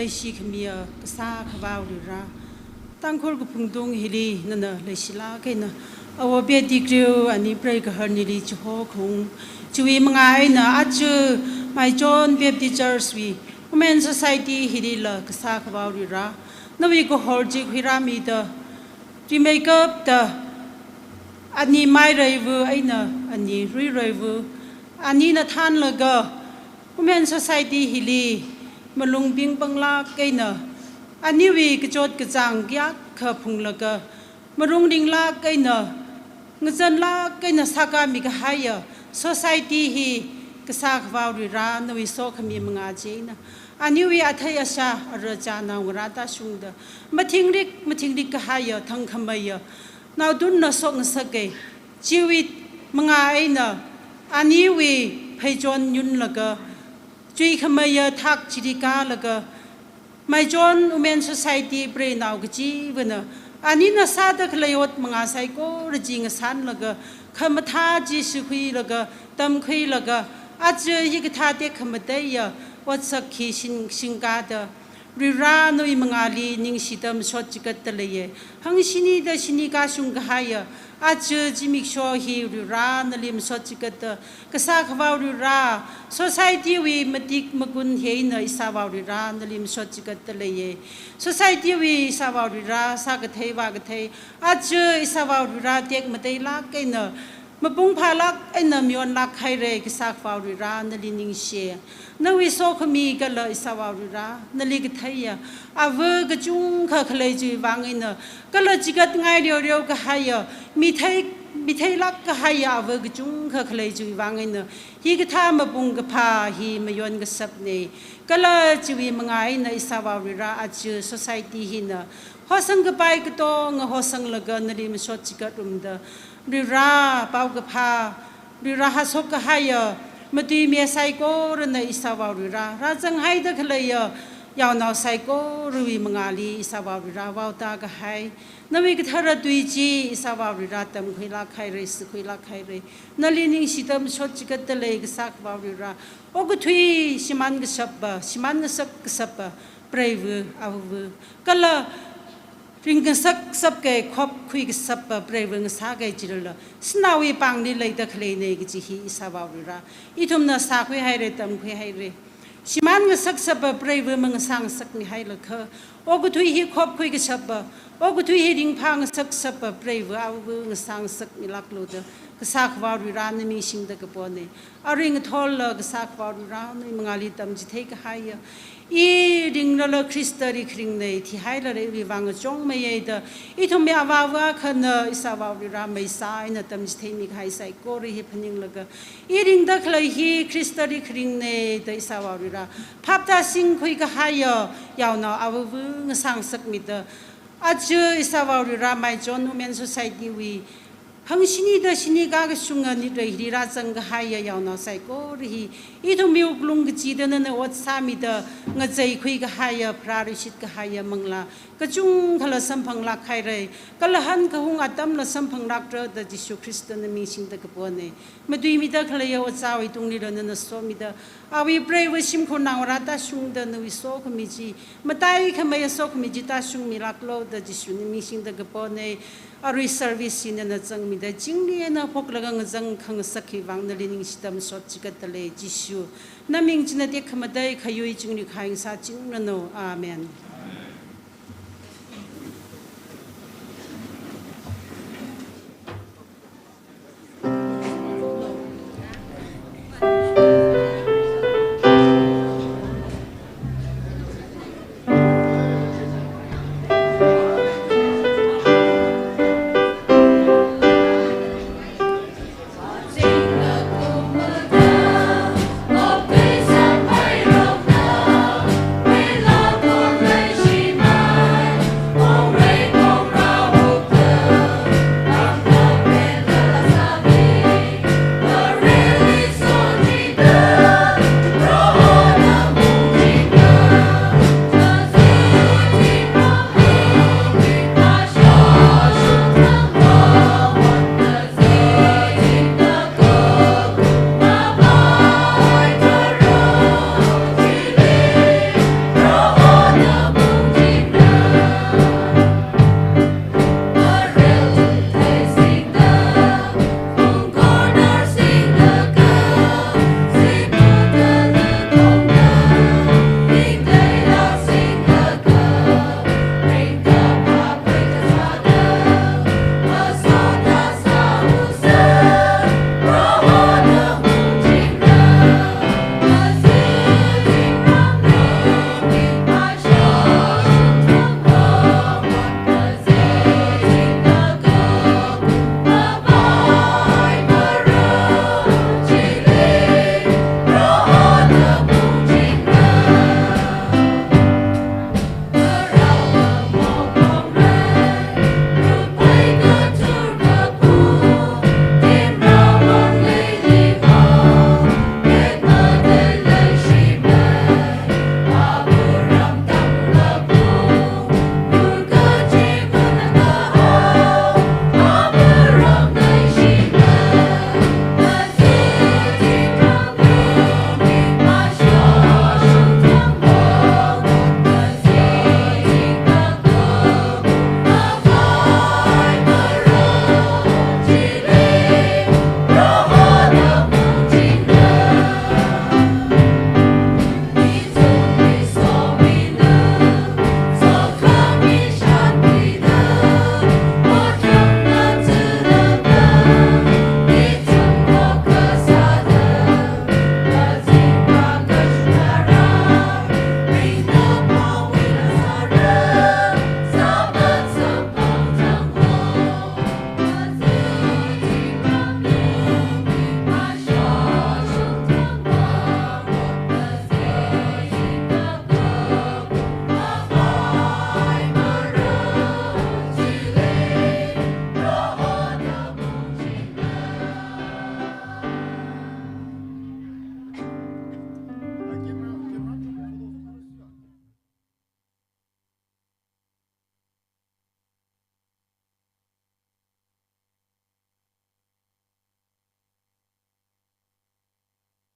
Leishi khamiya kasā Akhavā Varivara, Tangkhul kaphungtung hili nana leishilāk eina, awo Pettigrew ani preigahar nili chihokhung, chiwui mangā eina aja Maichon Baptist Church wui Women Society hilila kasā Akhavā Varivara, nawui kahor chi khuirāmida, rimeikapta, ani Maireiva eina ani Ruireiva, anina thānlaga Women Society hili malung pingpanglāk eina, aniwui kachot kachāng kayākha phunglaga, malung ringlāk eina, ngazanlāk eina sākāmi kahaiya society hi kasā Akhavā Varivara, nawui sokhami mangā china, aniwui athei ashā, ara chānao ngarā tāshungda, mathingrik mathingrik kahaiya thangkhameiya naotunna shokngasaka. Chiwui mangā eina aniwui pheichon yunlaga, chuikhameiya thak chili kālaga, Maichon Women Society preinao kachivana anina sāda khalei ot mangā saikora chi ngasānlaga, khamathā chi shikhuilaga, tamkhuilaga, aja hikathā tekhamateiya otsak hi shin-, shingkāda, Varivara nawui mangāli ningshida mashot chigatda leiya. Hang shinida shini kashung kahaiya aja zimiksho hi Varivara nali mashot chigatda, kasā Akhavā Varivara, society wui matik magun hi eina Ishāvā Varivara nali mashot chigatda leiya. Society wui Ishāvā Varivara, sākathei vākathei, aja Ishāvā Varivara tekmateilāk eina, mapung phālāk eina mayonlāk haira, kasā Akhavā Varivara nali ningshi. Nawui sokhami kala Ishāvā Varivara, nali katheiya ava kachungkha khalei chiwui vang eina, kala chigatngai reoreo kahaiya, mithei, mitheilāk kahaiya ava kachungkha khalei chiwui vang eina, hikathā mapung kaphā hi mayon kashapna. Kala chiwui mangā eina Ishāvā Varivara, aja society hina hosang kapai katonga hosanglaga nali mashot chigatrumda, Varivara, paokaphā, Varivara hāshok kahaiya matuimi saikorana Ishāvā Varivara, rāzanghaida khaleiya yaonao saikorawui mangāli Ishāvā Varivara vaotākahai, nawui kathara tui chi Ishāvā Varivara tamkhuilāk haira, shikhuilāk haira. Nali ningshida mashot chigatda lei, kasā Akhavā Varivara. Okathui shimān kashapa, shimān ngasak kashapa preiva, avava, kala ringngasak kashap kahai, khopkhui kashapa preiva ngasā kahai chilala, shanaowui pāngli leida khaleina kaji hi Ishāvā Varivara, ithumna sākhui haira, tamkhui haira. Shimān ngasak kashapa preiva mangasā ngasakmi hailakha, okathui hi khopkhui kashapa, okathui hi ringphā ngasak kashapa preiva, avava ngasā ngasakmilāklu da, kasā Akhavā Varivara na ming shingda kapona. Arui ngathorla kasā Akhavā Varivara, nawui mangāli tamchithei kahaiya, i ringlala Khristali kharingna, thihailala iwui vang ngachongmeiya da, ithumwui avāva akhana Ishāvā Varivara maisā eina tamchitheimi kahai saikora hi phaninglaga, i ringda khalei hi Khristali kharingna da Ishāvā Varivara, phapta singkhui kahaiya yaonao avava ngasā ngasakmida, aja Ishāvā Varivara Maichon Women Society wui hang shinida shini kakashunga nitrei hili rāzang kahaiya yaonao saikora hi, ithumwui wuklung kachida nana ot sāmida, ngacheikhui kahaiya, pharāluishit kahaiya manglā kachungkhala samphanglāk haira, kala hankahung atamla samphanglākra da Jishu Khrista na ming shingda kapona. Matuimida khaleiya ojāwui tunglila nana somida, awui preiva shimkhur ngarā tāshungda nawui sokhami chi, mataikhameiya sokhami chi tāshungmilāklu da Jishu na ming shingda kapona. Arui service chi nana zangmida, chingri eina phoklaga ngazang khangasak hiwui vang nali ningshida mashot chigatda lei Jishu. Na ming china tekhamatei khayui chingri khaing sāchingranu. Amen.